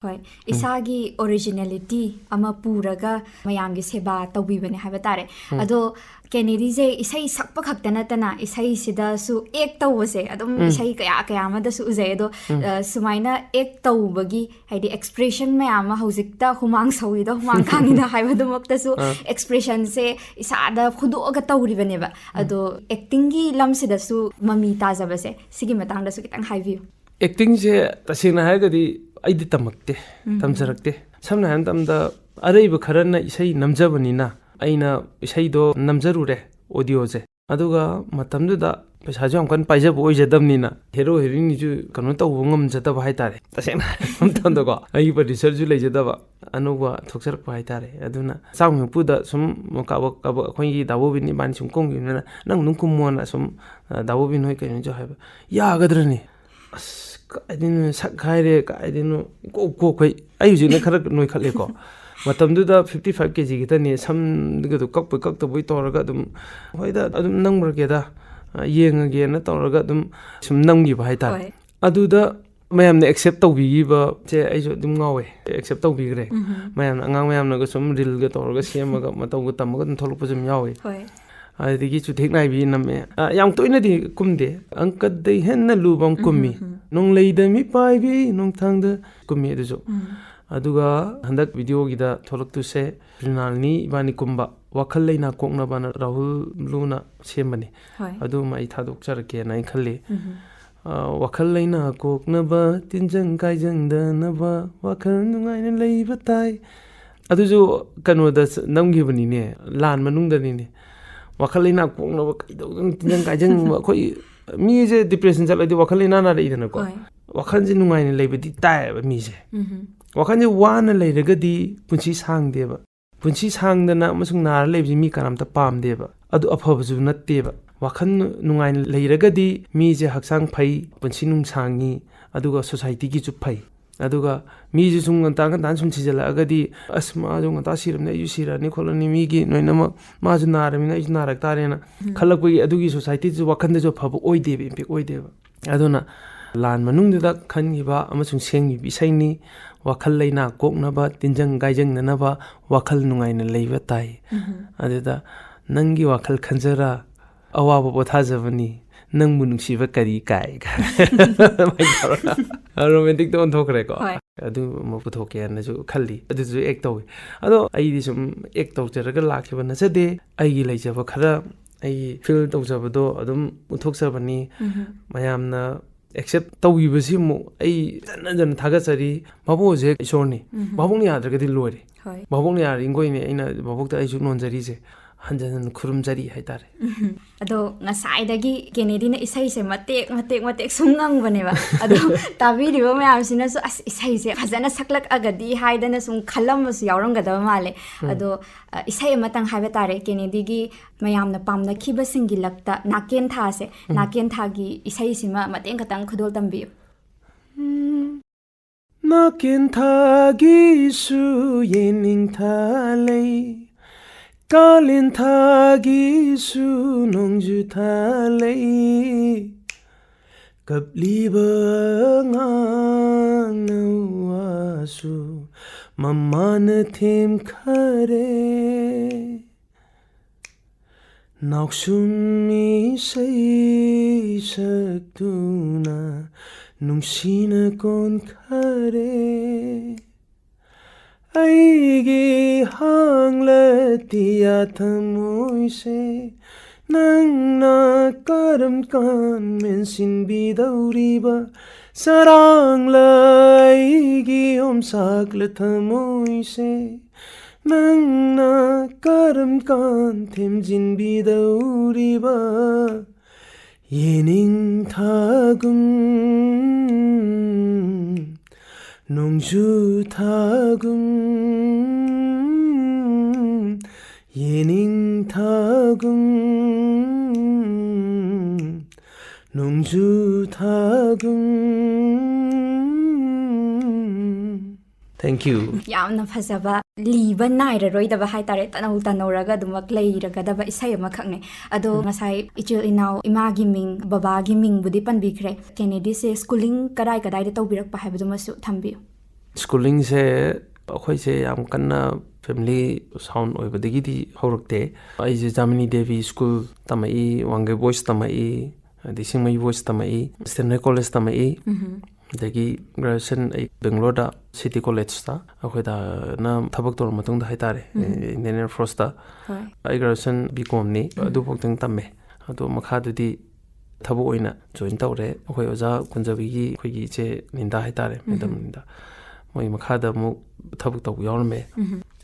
ꯍꯣꯏ, ꯎꯝ꯫ ꯏꯁꯥꯒꯤ originality ꯑꯃ ꯄꯨꯔꯒ ꯃꯌꯥꯝꯒꯤ ꯁꯦꯕꯥ ꯇꯧꯕꯤꯕꯅꯦ ꯍꯥꯏꯕ ꯇꯥꯔꯦ꯫ ꯎꯝ꯫ ꯑꯗꯣ ꯀꯦꯅꯦꯗꯤꯁꯦ ꯏꯁꯩ ꯁꯛꯄ ꯈꯛꯇ ꯅꯠꯇꯅ ꯏꯁꯩꯁꯤꯗꯁꯨ act ꯇꯧꯕꯁꯦ ꯑꯗꯨꯝ ꯎꯝ꯫ ꯏꯁꯩ ꯀꯌꯥ ꯀꯌꯥ ꯑꯃꯗꯁꯨ ꯎꯖꯩ꯫ ꯑꯗꯣ, ꯎꯝ꯫ ꯑ, ꯁꯨꯃꯥꯏꯅ act ꯇꯧꯕꯒꯤ, ꯍꯥꯏꯗꯤ expression ꯃꯌꯥꯝ ꯑꯃ ꯍꯧꯖꯤꯛꯇ "ꯍꯨꯃꯥꯡ ꯁꯧꯏꯗ, ꯍꯨꯃꯥꯡ ꯀꯥꯡꯉꯤꯗ" ꯍꯥꯏꯕꯗꯨꯃꯛꯇꯁꯨ ꯑꯥ꯫ Expressionꯁꯦ ꯏꯁꯥꯗ ꯐꯣꯡꯗꯣꯛꯑꯒ ꯇꯧꯔꯤꯕꯅꯦꯕ꯫ ꯎꯝ꯫ ꯑꯗꯣ actingꯒꯤ ꯂꯝꯁꯤꯗꯁꯨ ꯃꯃꯤ ꯇꯥꯖꯕꯁꯦ, ꯁꯤꯒꯤ ꯃꯇꯥꯡꯗꯁꯨ ꯈꯤꯇꯪ ꯍꯥꯏꯕꯤꯌꯨ꯫ Actingꯁꯦ ꯇꯁꯦꯡꯅ ꯍꯥꯏꯔꯒꯗꯤ ꯑꯩꯗꯤ ꯇꯝꯃꯛꯇꯦ, ꯎꯝ꯫ ꯇꯝꯖꯔꯛꯇꯦ꯫ ꯁꯝꯅ ꯍꯥꯏꯔꯕ ꯃꯇꯝꯗ ꯑꯔꯩꯕ ꯈꯔꯅ ꯏꯁꯩ ꯅꯝꯖꯕꯅꯤꯅ ꯑꯩꯅ ꯏꯁꯩꯗꯣ ꯅꯝꯖꯔꯨꯔꯦ, audioꯁꯦ꯫ ꯑꯗꯨꯒ ꯃꯇꯝꯗꯨꯗ ꯄꯩꯁꯥꯁꯨ ꯌꯥꯝ ꯀꯟꯅ ꯄꯥꯏꯖꯕ ꯑꯣꯏꯖꯗꯕꯅꯤꯅ hero heroineꯁꯨ ꯀꯩꯅꯣ ꯇꯧꯕ ꯉꯝꯖꯗꯕ ꯍꯥꯏꯇꯥꯔꯦ꯫ ꯇꯁꯦꯡꯅ ꯍꯥꯏꯔꯕ ꯃꯇꯝꯗꯀꯣ, ꯑꯩꯒꯤ producerꯁꯨ ꯂꯩꯖꯗꯕ, ꯑꯅꯧꯕ ꯊꯣꯛꯆꯔꯛꯄ ꯍꯥꯏꯇꯥꯔꯦ꯫ ꯑꯗꯨꯅ ꯆꯥꯝꯃ ꯍꯨꯝꯐꯨꯗ ꯁꯨꯝ ꯀꯥꯕꯛ ꯀꯥꯕꯛ ꯑꯩꯈꯣꯏꯒꯤ ꯗꯥ ꯕꯣꯕꯤꯟ ꯏꯕꯥꯅꯤ ꯁꯨꯝ ꯀꯨꯝꯈꯤꯕꯅꯤꯅ, "ꯅꯪ ꯑꯗꯨꯝ ꯀꯨꯝꯃꯣꯅ" ꯁꯨꯝ, ꯑ, ꯗꯥ ꯕꯣꯕꯤꯟ ꯍꯣꯏ ꯀꯩꯅꯣꯁꯨ ꯍꯥꯏꯕ, "ꯌꯥꯒꯗ꯭ꯔꯅꯦ?" ꯑꯁ, ꯀꯥꯏꯗꯩꯅꯣ, ꯁꯛ ꯍꯥꯏꯔꯦ, ꯀꯥꯏꯗꯩꯅꯣ, ꯏꯀꯣꯛ ꯀꯣꯛꯈꯩ꯫ ꯑꯩ ꯍꯧꯖꯤꯛꯅ ꯈꯔ ꯅꯣꯏꯈꯠꯂꯦꯀꯣ꯫ ꯃꯇꯝꯗꯨꯗ fifty five K G ꯈꯤꯇꯅꯤ, ꯁꯝꯒꯗꯣ ꯀꯛꯄꯣꯏ ꯀꯛꯇꯕꯣꯏ ꯇꯧꯔꯒ ꯑꯗꯨꯝ, "ꯍꯣꯏꯗ, ꯑꯗꯨꯝ ꯅꯝꯈ꯭ꯔꯒꯦꯗ, ꯑ, ꯌꯦꯡꯉꯒꯦꯅ" ꯇꯧꯔꯒ ꯑꯗꯨꯝ ꯁꯨꯝ ꯅꯝꯈꯤꯕ ꯍꯥꯏꯇꯥꯔꯦ꯫ ꯍꯣꯏ꯫ ꯑꯗꯨꯗ ꯃꯌꯥꯝꯅ accept ꯇꯧꯕꯤꯈꯤꯕꯁꯦ ꯑꯩꯁꯨ ꯑꯗꯨꯝ ꯉꯥꯎꯋꯦ꯫ Accept ꯇꯧꯕꯤꯈ꯭ꯔꯦ꯫ ꯎꯝ꯫ ꯃꯌꯥꯝꯅ, ꯑꯉꯥꯡ ꯃꯌꯥꯝꯅꯒ ꯁꯨꯝ ꯔꯤꯜꯒ ꯇꯧꯔꯒ ꯁꯦꯝꯃꯒ, ꯃꯇꯧꯒ ꯇꯝꯃꯒ ꯑꯗꯨꯝ ꯊꯣꯛꯂꯛꯄꯁꯨ ꯑꯗꯨꯝ ꯌꯥꯎꯋꯦ꯫ ꯍꯣꯏ꯫ ꯑꯗꯨꯗꯒꯤ ꯆꯨꯊꯦꯛ ꯅꯥꯏꯕꯤ ꯅꯝꯃꯦ꯫ ꯑ, ꯌꯥꯝ ꯇꯣꯏꯅꯗꯤ ꯀꯨꯝꯗꯦ꯫ ꯑꯪꯀꯗꯩ ꯍꯦꯟꯅ ꯂꯨꯕ ꯑꯃ ꯀꯨꯝꯃꯤ꯫ ꯎꯝ, ꯎꯝ, ꯎꯝ꯫ "ꯅꯣꯡꯂꯩꯗ ꯃꯤꯠ ꯄꯥꯏꯕꯤ ꯅꯣꯡꯊꯥꯡꯗ" ꯀꯨꯝꯃꯤ ꯑꯗꯨꯁꯨ꯫ ꯎꯝ꯫ ꯑꯗꯨꯒ ꯍꯟꯗꯛ ꯚꯤꯗꯤꯑꯣꯒꯤꯗ ꯊꯣꯛꯂꯛꯇꯣꯏꯁꯦ ꯔꯤꯅꯥꯜꯅꯤ ꯏꯕꯥꯅꯤ ꯀꯨꯝꯕ "ꯋꯥꯈꯜ ꯂꯩꯅꯥ ꯀꯣꯛꯅꯕꯅ" ꯔꯥꯍꯨꯜ ꯕ꯭ꯂꯨꯅ ꯁꯦꯝꯕꯅꯤ꯫ ꯍꯣꯏ꯫ ꯑꯗꯨꯃ ꯑꯩ ꯊꯥꯗꯣꯛꯆꯔꯛꯀꯦꯅ ꯑꯩ ꯈꯜꯂꯤ꯫ ꯎꯝ꯫ ꯑ, "ꯋꯥꯈꯜ ꯂꯩꯅꯥ ꯀꯣꯛꯅꯕ, ꯇꯤꯟꯖꯪ ꯀꯥꯏꯖꯪꯗꯅꯕ, ꯋꯥꯈꯜ ꯅꯨꯡꯉꯥꯏꯅ ꯂꯩꯕ ꯇꯥꯏ"꯫ ꯑꯗꯨꯁꯨ ꯀꯩꯅꯣꯗ ꯁ-, ꯅꯝꯈꯤꯕꯅꯤꯅꯦ, ꯂꯥꯟ ꯃꯅꯨꯡꯗꯅꯤꯅꯦ꯫ ꯋꯥꯈꯜ ꯂꯩꯅꯥ ꯀꯣꯛꯅꯕ ꯀꯩꯗꯧꯗꯅ ꯇꯤꯟꯖꯪ ꯀꯥꯏꯖꯪꯕ, ꯑꯩꯈꯣꯏ ꯃꯤꯁꯦ depression ꯆꯠꯂꯗꯤ ꯋꯥꯈꯜ ꯂꯩꯅꯥ ꯅꯥꯔꯛꯏꯗꯅꯀꯣ꯫ ꯍꯣꯏ꯫ ꯋꯥꯈꯜꯁꯦ ꯅꯨꯡꯉꯥꯏꯅ ꯂꯩꯕꯗꯤ ꯇꯥꯏꯌꯦꯕ ꯃꯤꯁꯦ꯫ ꯎꯝ꯫ ꯋꯥꯈꯜꯁꯦ ꯋꯥꯅ ꯂꯩꯔꯒꯗꯤ ꯄꯨꯟꯁꯤ ꯁꯥꯡꯗꯦꯕ꯫ ꯄꯨꯟꯁꯤ ꯁꯥꯡꯗꯅ ꯑꯃꯁꯨꯡ ꯅꯥꯔ ꯂꯩꯕꯁꯤ ꯃꯤ ꯀꯅꯥꯝꯇ ꯄꯥꯝꯗꯦꯕ꯫ ꯑꯗꯨ ꯑꯐꯕꯁꯨ ꯅꯠꯇꯦꯕ꯫ ꯋꯥꯈꯜ ꯅꯨꯡꯉꯥꯏꯅ ꯂꯩꯔꯒꯗꯤ ꯃꯤꯁꯦ ꯍꯛꯆꯥꯡ ꯐꯩ, ꯄꯨꯟꯁꯤ ꯅꯨꯡꯁꯥꯡꯉꯤ, ꯑꯗꯨꯒ societyꯒꯤꯁꯨ ꯐꯩ꯫ ꯑꯗꯨꯒ ꯃꯤꯁꯦ ꯁꯨꯝ ꯉꯟꯇꯥ ꯉꯟꯇꯥꯅ ꯁꯨꯝ ꯁꯤꯖꯜꯂꯛꯑꯒꯗꯤ, "ꯑꯁ, ꯃꯥꯁꯨ ꯉꯟꯇꯥ ꯁꯤꯔꯕꯅꯤ, ꯑꯩꯁꯨ ꯁꯤꯔꯅꯤ ꯈꯣꯠꯂꯅꯤ, ꯃꯤꯒꯤ ꯂꯣꯏꯅꯃꯛ ꯃꯥꯁꯨ ꯅꯥꯔꯕꯅꯤꯅ ꯑꯩꯁꯨ ꯅꯥꯔꯛ ꯇꯥꯔꯦꯅ" ꯎꯝ꯫ ꯈꯜꯂꯛꯄꯒꯤ ꯑꯗꯨꯒꯤ societyꯗꯁꯨ ꯋꯥꯈꯜꯗꯁꯨ ꯑꯐꯕ ꯑꯣꯏꯗꯦꯕ, impact ꯑꯣꯏꯗꯦꯕ꯫ ꯑꯗꯨꯅ ꯂꯥꯟ ꯃꯅꯨꯡꯗꯨꯗ ꯈꯟꯈꯤꯕ ꯑꯃꯁꯨꯡ ꯁꯦꯝꯈꯤꯕ ꯏꯁꯩꯅꯤ꯫ "ꯋꯥꯈꯜ ꯂꯩꯅꯥ ꯀꯣꯛꯅꯕ, ꯇꯤꯟꯖꯪ ꯀꯥꯏꯖꯪꯗꯅꯕ, ꯋꯥꯈꯜ ꯅꯨꯡꯉꯥꯏꯅ ꯂꯩꯕ ꯇꯥꯏ"꯫ ꯎꯝ꯫ ꯑꯗꯨꯗ "ꯅꯪꯒꯤ ꯋꯥꯈꯜ ꯈꯟꯖꯔ ꯑꯋꯥꯕ ꯄꯣꯊꯥꯖꯕꯅꯤ, ꯅꯪꯕꯨ ꯅꯨꯡꯁꯤꯕ ꯀꯔꯤ ꯀꯥꯏ" ꯀꯥꯏ꯫ ꯑꯗꯨꯃꯥꯏꯅ ꯇꯧꯔꯒ romanticꯇ ꯑꯣꯟꯊꯣꯛꯈ꯭ꯔꯦꯀꯣ꯫ ꯍꯣꯏ꯫ ꯑꯗꯨ ꯑꯃ ꯄꯨꯊꯣꯛꯀꯦꯅꯁꯨ ꯈꯜꯂꯤ, ꯑꯗꯨꯁꯨ act ꯇꯧꯏ꯫ ꯑꯗꯣ ꯑꯩꯗꯤ ꯁꯨꯝ act ꯇꯧꯖꯔꯒ ꯂꯥꯛꯈꯤꯕ ꯅꯠꯆꯗꯦ꯫ ꯑꯩꯒꯤ ꯂꯩꯖꯕ ꯈꯔ, ꯑꯩꯒꯤ feel ꯇꯧꯖꯕꯗꯣ ꯑꯗꯨꯝ ꯎꯠꯊꯣꯛꯆꯕꯅꯤ꯫ ꯎꯝ꯫ ꯃꯌꯥꯝꯅ accept ꯇꯧꯈꯤꯕꯁꯤ ꯑꯃꯨꯛ ꯑꯩ ꯍꯟꯖꯟ ꯍꯟꯖꯟꯅ ꯊꯥꯒꯠꯆꯔꯤ꯫ ꯚꯥꯕꯣꯛ ꯍꯧꯖꯤꯛ ꯏꯁꯣꯔꯅꯤ꯫ ꯎꯝ꯫ ꯚꯥꯕꯣꯛꯅ ꯌꯥꯗ꯭ꯔꯒꯗꯤ ꯂꯣꯏꯔꯦ꯫ ꯍꯣꯏ꯫ ꯚꯥꯕꯣꯛꯅ ꯌꯥꯔꯤꯈꯣꯏꯅꯦ ꯑꯩꯅ ꯚꯥꯕꯣꯛꯇ ꯑꯩꯁꯨ ꯅꯣꯟꯖꯔꯤꯁꯦ꯫ ꯍꯟꯖꯟ ꯍꯟꯅ ꯈꯨꯔꯨꯝꯖꯔꯤ ꯍꯥꯏꯇꯥꯔꯦ꯫ ꯑꯗꯣ ꯉꯁꯥꯏꯗꯒꯤ ꯀꯦꯅꯦꯗꯤꯅ ꯏꯁꯩꯁꯦ ꯃꯇꯦꯛ ꯃꯇꯦꯛ ꯃꯇꯦꯛ ꯁꯨꯝ ꯉꯪꯕꯅꯦꯕ꯫ ꯑꯗꯣ ꯇꯥꯕꯤꯔꯤꯕ ꯃꯌꯥꯝꯁꯤꯅꯁꯨ "ꯑꯁ, ꯏꯁꯩꯁꯦ ꯐꯖꯅ ꯁꯛꯂꯛꯑꯒꯗꯤ" ꯍꯥꯏꯗꯅ ꯁꯨꯝ ꯈꯜꯂꯝꯕꯁꯨ ꯌꯥꯎꯔꯝꯒꯗꯕ ꯃꯥꯜꯂꯦ꯫ ꯑꯗꯣ ꯑ, ꯏꯁꯩ ꯑꯃꯇꯪ ꯍꯥꯏꯕ ꯇꯥꯔꯦ, ꯀꯦꯅꯦꯗꯤꯒꯤ ꯃꯌꯥꯝꯅ ꯄꯥꯝꯅꯈꯤꯕꯁꯤꯡꯒꯤ ꯂꯛꯇ ꯅꯥꯀꯦꯟ ꯊꯥꯁꯦ, ꯅꯥꯀꯦꯟ ꯊꯥꯒꯤ ꯏꯁꯩꯁꯤꯃ ꯃꯇꯦꯛ ꯈꯛꯇꯪ ꯈꯨꯗꯣꯜ ꯇꯝꯕꯤꯌꯨ꯫ ꯅꯥꯀꯦꯟ ꯊꯥꯒꯤꯁꯨ ꯌꯦꯅꯤꯡꯊꯥ ꯂꯩ, ꯀꯥꯂꯦꯟ ꯊꯥꯒꯤꯁꯨ ꯅꯣꯡꯖꯨ ꯊꯥ ꯂꯩ꯫ ꯀꯞꯂꯤꯕ ꯑꯉꯥꯡꯅ ꯋꯥꯁꯨ ꯃꯃꯥꯅ ꯊꯦꯝꯈꯔꯦ꯫ ꯅꯥꯎꯁꯨꯝ ꯏꯁꯩ ꯁꯛꯇꯨꯅ ꯅꯨꯡꯁꯤꯅ ꯀꯣꯟꯈꯔꯦ꯫ ꯑꯩꯒꯤ ꯍꯥꯡꯂꯇꯤꯌꯥ ꯊꯃꯣꯏꯁꯦ ꯅꯪꯅ ꯀꯔꯝ ꯀꯥꯟ ꯃꯦꯟꯁꯤꯟꯕꯤꯗꯧꯔꯤꯕ? ꯁꯔꯥꯡꯂ ꯑꯩꯒꯤ ꯌꯣꯝꯁꯥꯛꯂ ꯊꯃꯣꯏꯁꯦ ꯅꯪꯅ ꯀꯔꯝ ꯀꯥꯟ ꯊꯦꯝꯖꯤꯟꯕꯤꯗꯧꯔꯤꯕ? ꯌꯦꯅꯤꯡ ꯊꯥꯒꯨꯝ ꯅꯣꯡꯖꯨ ꯊꯥꯒꯨꯝ, ꯌꯦꯅꯤꯡ ꯊꯥꯒꯨꯝ ꯅꯣꯡꯖꯨ ꯊꯥꯒꯨꯝ꯫ Thank you. ꯌꯥꯝꯅ ꯐꯖꯕ, ꯂꯤꯕ ꯅꯥꯏꯔꯔꯣꯏꯗꯕ ꯍꯥꯏꯇꯥꯔꯦ, ꯇꯅꯧ ꯇꯅꯧꯔꯒ ꯑꯗꯨꯃꯛ ꯂꯩꯔꯒꯗꯕ ꯏꯁꯩ ꯑꯃꯈꯛꯅꯦ꯫ ꯑꯗꯣ ꯉꯁꯥꯏ ꯏꯆꯤꯜ ꯏꯅꯥꯎ, ꯏꯃꯥꯒꯤ ꯃꯤꯡ, ꯕꯕꯥꯒꯤ ꯃꯤꯡꯕꯨꯗꯤ ꯄꯟꯕꯤꯈ꯭ꯔꯦ꯫ ꯀꯦꯅꯦꯗꯤꯁꯦ schooling ꯀꯗꯥꯏ ꯀꯗꯥꯏꯗ ꯇꯧꯕꯤꯔꯛꯄ ꯍꯥꯏꯕꯗꯨꯃꯁꯨ ꯊꯝꯕꯤꯌꯨ꯫ Schoolingꯁꯦ ꯑꯩꯈꯣꯏꯁꯦ ꯌꯥꯝ ꯀꯟꯅ family sound ꯑꯣꯏꯕꯗꯒꯤꯗꯤ ꯍꯧꯔꯛꯇꯦ꯫ ꯑꯩꯁꯦ ꯖꯥꯃꯤꯅꯤ ꯗꯦꯕꯤ school ꯇꯝꯃꯛꯏ, ꯋꯥꯡꯒꯩ boys ꯇꯝꯃꯛꯏ, ꯑꯗꯩ ꯁꯤꯡꯃꯩ boys ꯇꯝꯃꯛꯏ, Stanley College ꯇꯝꯃꯛꯏ꯫ ꯑꯗꯒꯤ graduation ꯑꯩ ꯕꯦꯡꯒ꯭ꯂꯣꯔꯗ City Collegeꯇ ꯑꯩꯈꯣꯏ ꯗꯥꯅ ꯊꯕꯛ ꯇꯧꯔ ꯃꯇꯨꯡꯗ ꯍꯥꯏꯇꯥꯔꯦ, Indian Air Forceꯇ꯫ ꯍꯣꯏ꯫ ꯑꯩ graduation B.Com ꯅꯤ, ꯑꯗꯨꯐꯥꯎꯗꯪ ꯇꯝꯃꯦ꯫ ꯑꯗꯣ ꯃꯈꯥꯗꯨꯗꯤ ꯊꯕꯛ ꯑꯣꯏꯅ join ꯇꯧꯔꯦ꯫ ꯑꯩꯈꯣꯏ ꯑꯣꯖꯥ ꯀꯨꯟꯖꯕꯤꯒꯤ ꯑꯩꯈꯣꯏꯒꯤ ꯏꯆꯦ ꯅꯤꯟꯗꯥ ꯍꯥꯏꯇꯥꯔꯦ, Madam ꯅꯤꯟꯗꯥ, ꯃꯣꯏ ꯃꯈꯥꯗ ꯑꯃꯨꯛ ꯊꯕꯛ ꯇꯧꯕ ꯌꯥꯎꯔꯝꯃꯦ꯫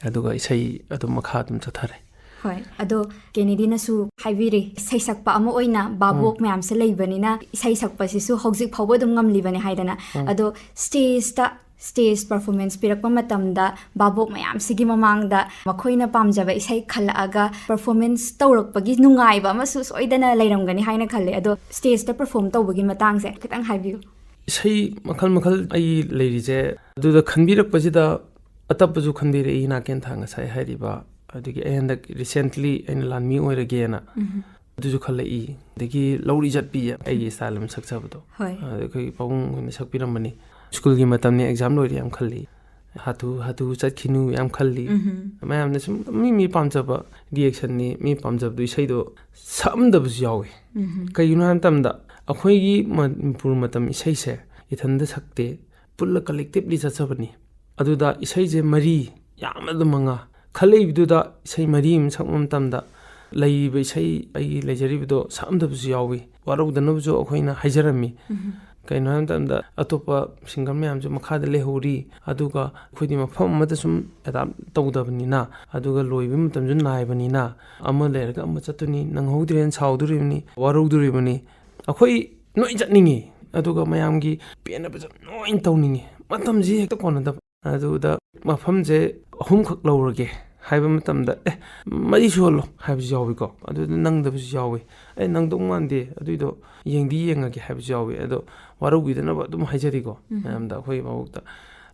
ꯑꯗꯨꯒ ꯏꯁꯩ ꯑꯗꯨꯝ ꯃꯈꯥ ꯑꯗꯨꯝ ꯆꯠꯊꯔꯦ꯫ ꯍꯣꯏ, ꯑꯗꯣ ꯀꯦꯅꯦꯗꯤꯅꯁꯨ ꯍꯥꯏꯕꯤꯔꯤ, ꯏꯁꯩ ꯁꯛꯄ ꯑꯃ ꯑꯣꯏꯅ ꯚꯥꯕꯣꯛ ꯃꯌꯥꯝꯁꯦ ꯂꯩꯕꯅꯤꯅ ꯏꯁꯩ ꯁꯛꯄꯁꯤꯁꯨ ꯍꯧꯖꯤꯛ ꯐꯥꯎꯕ ꯑꯗꯨꯝ ꯉꯝꯂꯤꯕꯅꯤ ꯍꯥꯏꯗꯅ꯫ ꯑꯗꯣ ꯁ꯭ꯇꯦꯖꯇ, ꯁ꯭ꯇꯦꯖ ꯄꯔꯐꯣꯔꯃꯦꯟꯁ ꯄꯤꯔꯛꯄ ꯃꯇꯝꯗ ꯚꯥꯕꯣꯛ ꯃꯌꯥꯝꯁꯤꯒꯤ ꯃꯃꯥꯡꯗ ꯃꯈꯣꯏꯅ ꯄꯥꯝꯖꯕ ꯏꯁꯩ ꯈꯜꯂꯛꯑꯒ ꯄꯔꯐꯣꯔꯃꯦꯟꯁ ꯇꯧꯔꯛꯄꯒꯤ ꯅꯨꯡꯉꯥꯏꯕ ꯑꯃꯁꯨ ꯁꯣꯏꯗꯅ ꯂꯩꯔꯝꯒꯅꯤ ꯍꯥꯏꯅ ꯈꯜꯂꯦ꯫ ꯑꯗꯣ ꯁ꯭ꯇꯦꯖꯇ ꯄꯔꯐꯣꯔꯝ ꯇꯧꯕꯒꯤ ꯃꯇꯥꯡꯁꯦ ꯈꯤꯇꯪ ꯍꯥꯏꯕꯤꯌꯨ꯫ ꯏꯁꯩ ꯃꯈꯜ ꯃꯈꯜ ꯑꯩ ꯂꯩꯔꯤꯁꯦ, ꯑꯗꯨꯗ ꯈꯟꯕꯤꯔꯛꯄꯁꯤꯗ ꯑꯇꯞꯄꯁꯨ ꯈꯟꯕꯤꯔꯛꯏ, ꯅꯥꯀꯦꯟꯊꯥ ꯉꯁꯥꯏ ꯍꯥꯏꯔꯤꯕ꯫ ꯑꯗꯒꯤ ꯑꯩ ꯍꯟꯗꯛ ꯔꯤꯁꯦꯟꯠꯂꯤ ꯑꯩꯅ ꯂꯥꯟꯃꯤ ꯑꯣꯏꯔꯒꯦꯅ ꯑꯗꯨꯁꯨ ꯈꯜꯂꯛꯏ꯫ ꯑꯗꯒꯤ ꯂꯧꯔꯤ ꯆꯠꯄꯤ, ꯑꯩꯒꯤ ꯁ꯭ꯇꯥꯏꯜ ꯑꯃ ꯁꯛꯆꯕꯗꯣ꯫ ꯍꯣꯏ꯫ ꯑꯗ ꯑꯩꯈꯣꯏ ꯄꯥꯕꯨꯡ ꯍꯣꯏꯅ ꯁꯛꯄꯤꯔꯝꯕꯅꯤ꯫ ꯁ꯭ꯀꯨꯜꯒꯤ ꯃꯇꯝꯅꯤ, ꯑꯦꯛꯖꯥꯝ ꯂꯣꯏꯔꯦ ꯌꯥꯝ ꯈꯜꯂꯤ꯫ ꯍꯥꯊꯨ ꯍꯥꯊꯨ ꯆꯠꯈꯤꯅꯨ ꯌꯥꯝ ꯈꯜꯂꯤ꯫ ꯃꯌꯥꯝꯅ ꯁꯨꯝ ꯃꯤ ꯃꯤ ꯄꯥꯝꯖꯕ ꯔꯤꯌꯦꯛꯁꯟꯅꯤ, ꯃꯤ ꯄꯥꯝꯖꯕꯗꯨ ꯏꯁꯩꯗꯣ ꯁꯛꯑꯝꯗꯕꯁꯨ ꯌꯥꯎꯏ꯫ ꯀꯩꯒꯤꯅꯣ ꯍꯥꯏꯕ ꯃꯇꯝꯗ ꯑꯩꯈꯣꯏꯒꯤ ꯃꯅꯤꯄꯨꯔ ꯃꯇꯝ ꯏꯁꯩꯁꯦ ꯏꯊꯟꯗ ꯁꯛꯇꯦ, ꯄꯨꯜꯂ ꯀꯂꯦꯛꯇꯤꯞꯂꯤ ꯆꯠꯆꯕꯅꯤ꯫ ꯑꯗꯨꯗ ꯏꯁꯩꯁꯦ ꯃꯔꯤ, ꯌꯥꯝꯅꯗ ꯃꯉꯥ ꯈꯜꯂꯛꯏꯕꯗꯨꯗ ꯏꯁꯩ ꯃꯔꯤ ꯑꯃ ꯁꯛꯄ ꯃꯇꯝꯗ ꯂꯩꯔꯤꯕ ꯏꯁꯩ ꯑꯩꯒꯤ ꯂꯩꯖꯔꯤꯕꯗꯣ ꯁꯛꯑꯝꯗꯕꯁꯨ ꯌꯥꯎꯏ꯫ ꯋꯥꯔꯧꯗꯅꯕꯁꯨ ꯑꯩꯈꯣꯏꯅ ꯍꯥꯏꯖꯔꯝꯃꯤ꯫ ꯀꯩꯅꯣ ꯍꯥꯏꯕ ꯃꯇꯝꯗ ꯑꯇꯣꯞꯄ ꯁꯤꯡꯒꯔ ꯃꯌꯥꯝꯁꯨ ꯃꯈꯥꯗ ꯂꯩꯍꯧꯔꯤ, ꯑꯗꯨꯒ ꯑꯩꯈꯣꯏꯗꯤ ꯃꯐꯝ ꯑꯃꯗ ꯁꯨꯝ ꯑꯦꯗꯥꯞ ꯇꯧꯗꯕꯅꯤꯅ, ꯑꯗꯨꯒ ꯂꯣꯏꯕ ꯃꯇꯝꯁꯨ ꯅꯥꯏꯕꯅꯤꯅ, ꯑꯃ ꯂꯩꯔꯒ ꯑꯃ ꯆꯠꯇꯣꯏꯅꯤ, ꯅꯪꯍꯧꯗ꯭ꯔꯦꯅ ꯁꯥꯎꯗꯣꯔꯤꯕꯅꯤ, ꯋꯥꯔꯧꯗꯣꯔꯤꯕꯅꯤ꯫ ꯑꯩꯈꯣꯏ ꯂꯣꯏ ꯆꯠꯅꯤꯡꯉꯤ, ꯑꯗꯨꯒ ꯃꯌꯥꯝꯒꯤ ꯄꯦꯟꯅꯕꯁꯨ ꯂꯣꯏ ꯇꯧꯅꯤꯡꯉꯤ꯫ ꯃꯇꯝꯁꯤ ꯍꯦꯛꯇ ꯀꯣꯟꯅꯗꯕ꯫ ꯑꯗꯨꯗ ꯃꯐꯝꯁꯦ ꯑꯍꯨꯝꯈꯛ ꯂꯧꯔꯒꯦ ꯍꯥꯏꯕ ꯃꯇꯝꯗ, "ꯑꯦ, ꯃꯔꯤ ꯁꯨꯍꯜꯂꯣ" ꯍꯥꯏꯕꯁꯨ ꯌꯥꯎꯏꯀꯣ꯫ ꯑꯗꯨꯗ ꯅꯪꯗꯕꯁꯨ ꯌꯥꯎꯏ꯫ "ꯑꯦ, ꯅꯪꯗꯧ ꯃꯥꯟꯗꯦ, ꯑꯗꯨꯏꯗꯣ ꯌꯦꯡꯗꯤ ꯌꯦꯡꯉꯒꯦ" ꯍꯥꯏꯕꯁꯨ ꯌꯥꯎꯏ꯫ ꯑꯗꯣ ꯋꯥꯔꯧꯕꯤꯗꯅꯕ ꯑꯗꯨꯝ ꯍꯥꯏꯖꯔꯤꯀꯣ, ꯃꯌꯥꯝꯗ, ꯑꯩꯈꯣꯏ ꯚꯥꯕꯣꯛꯇ꯫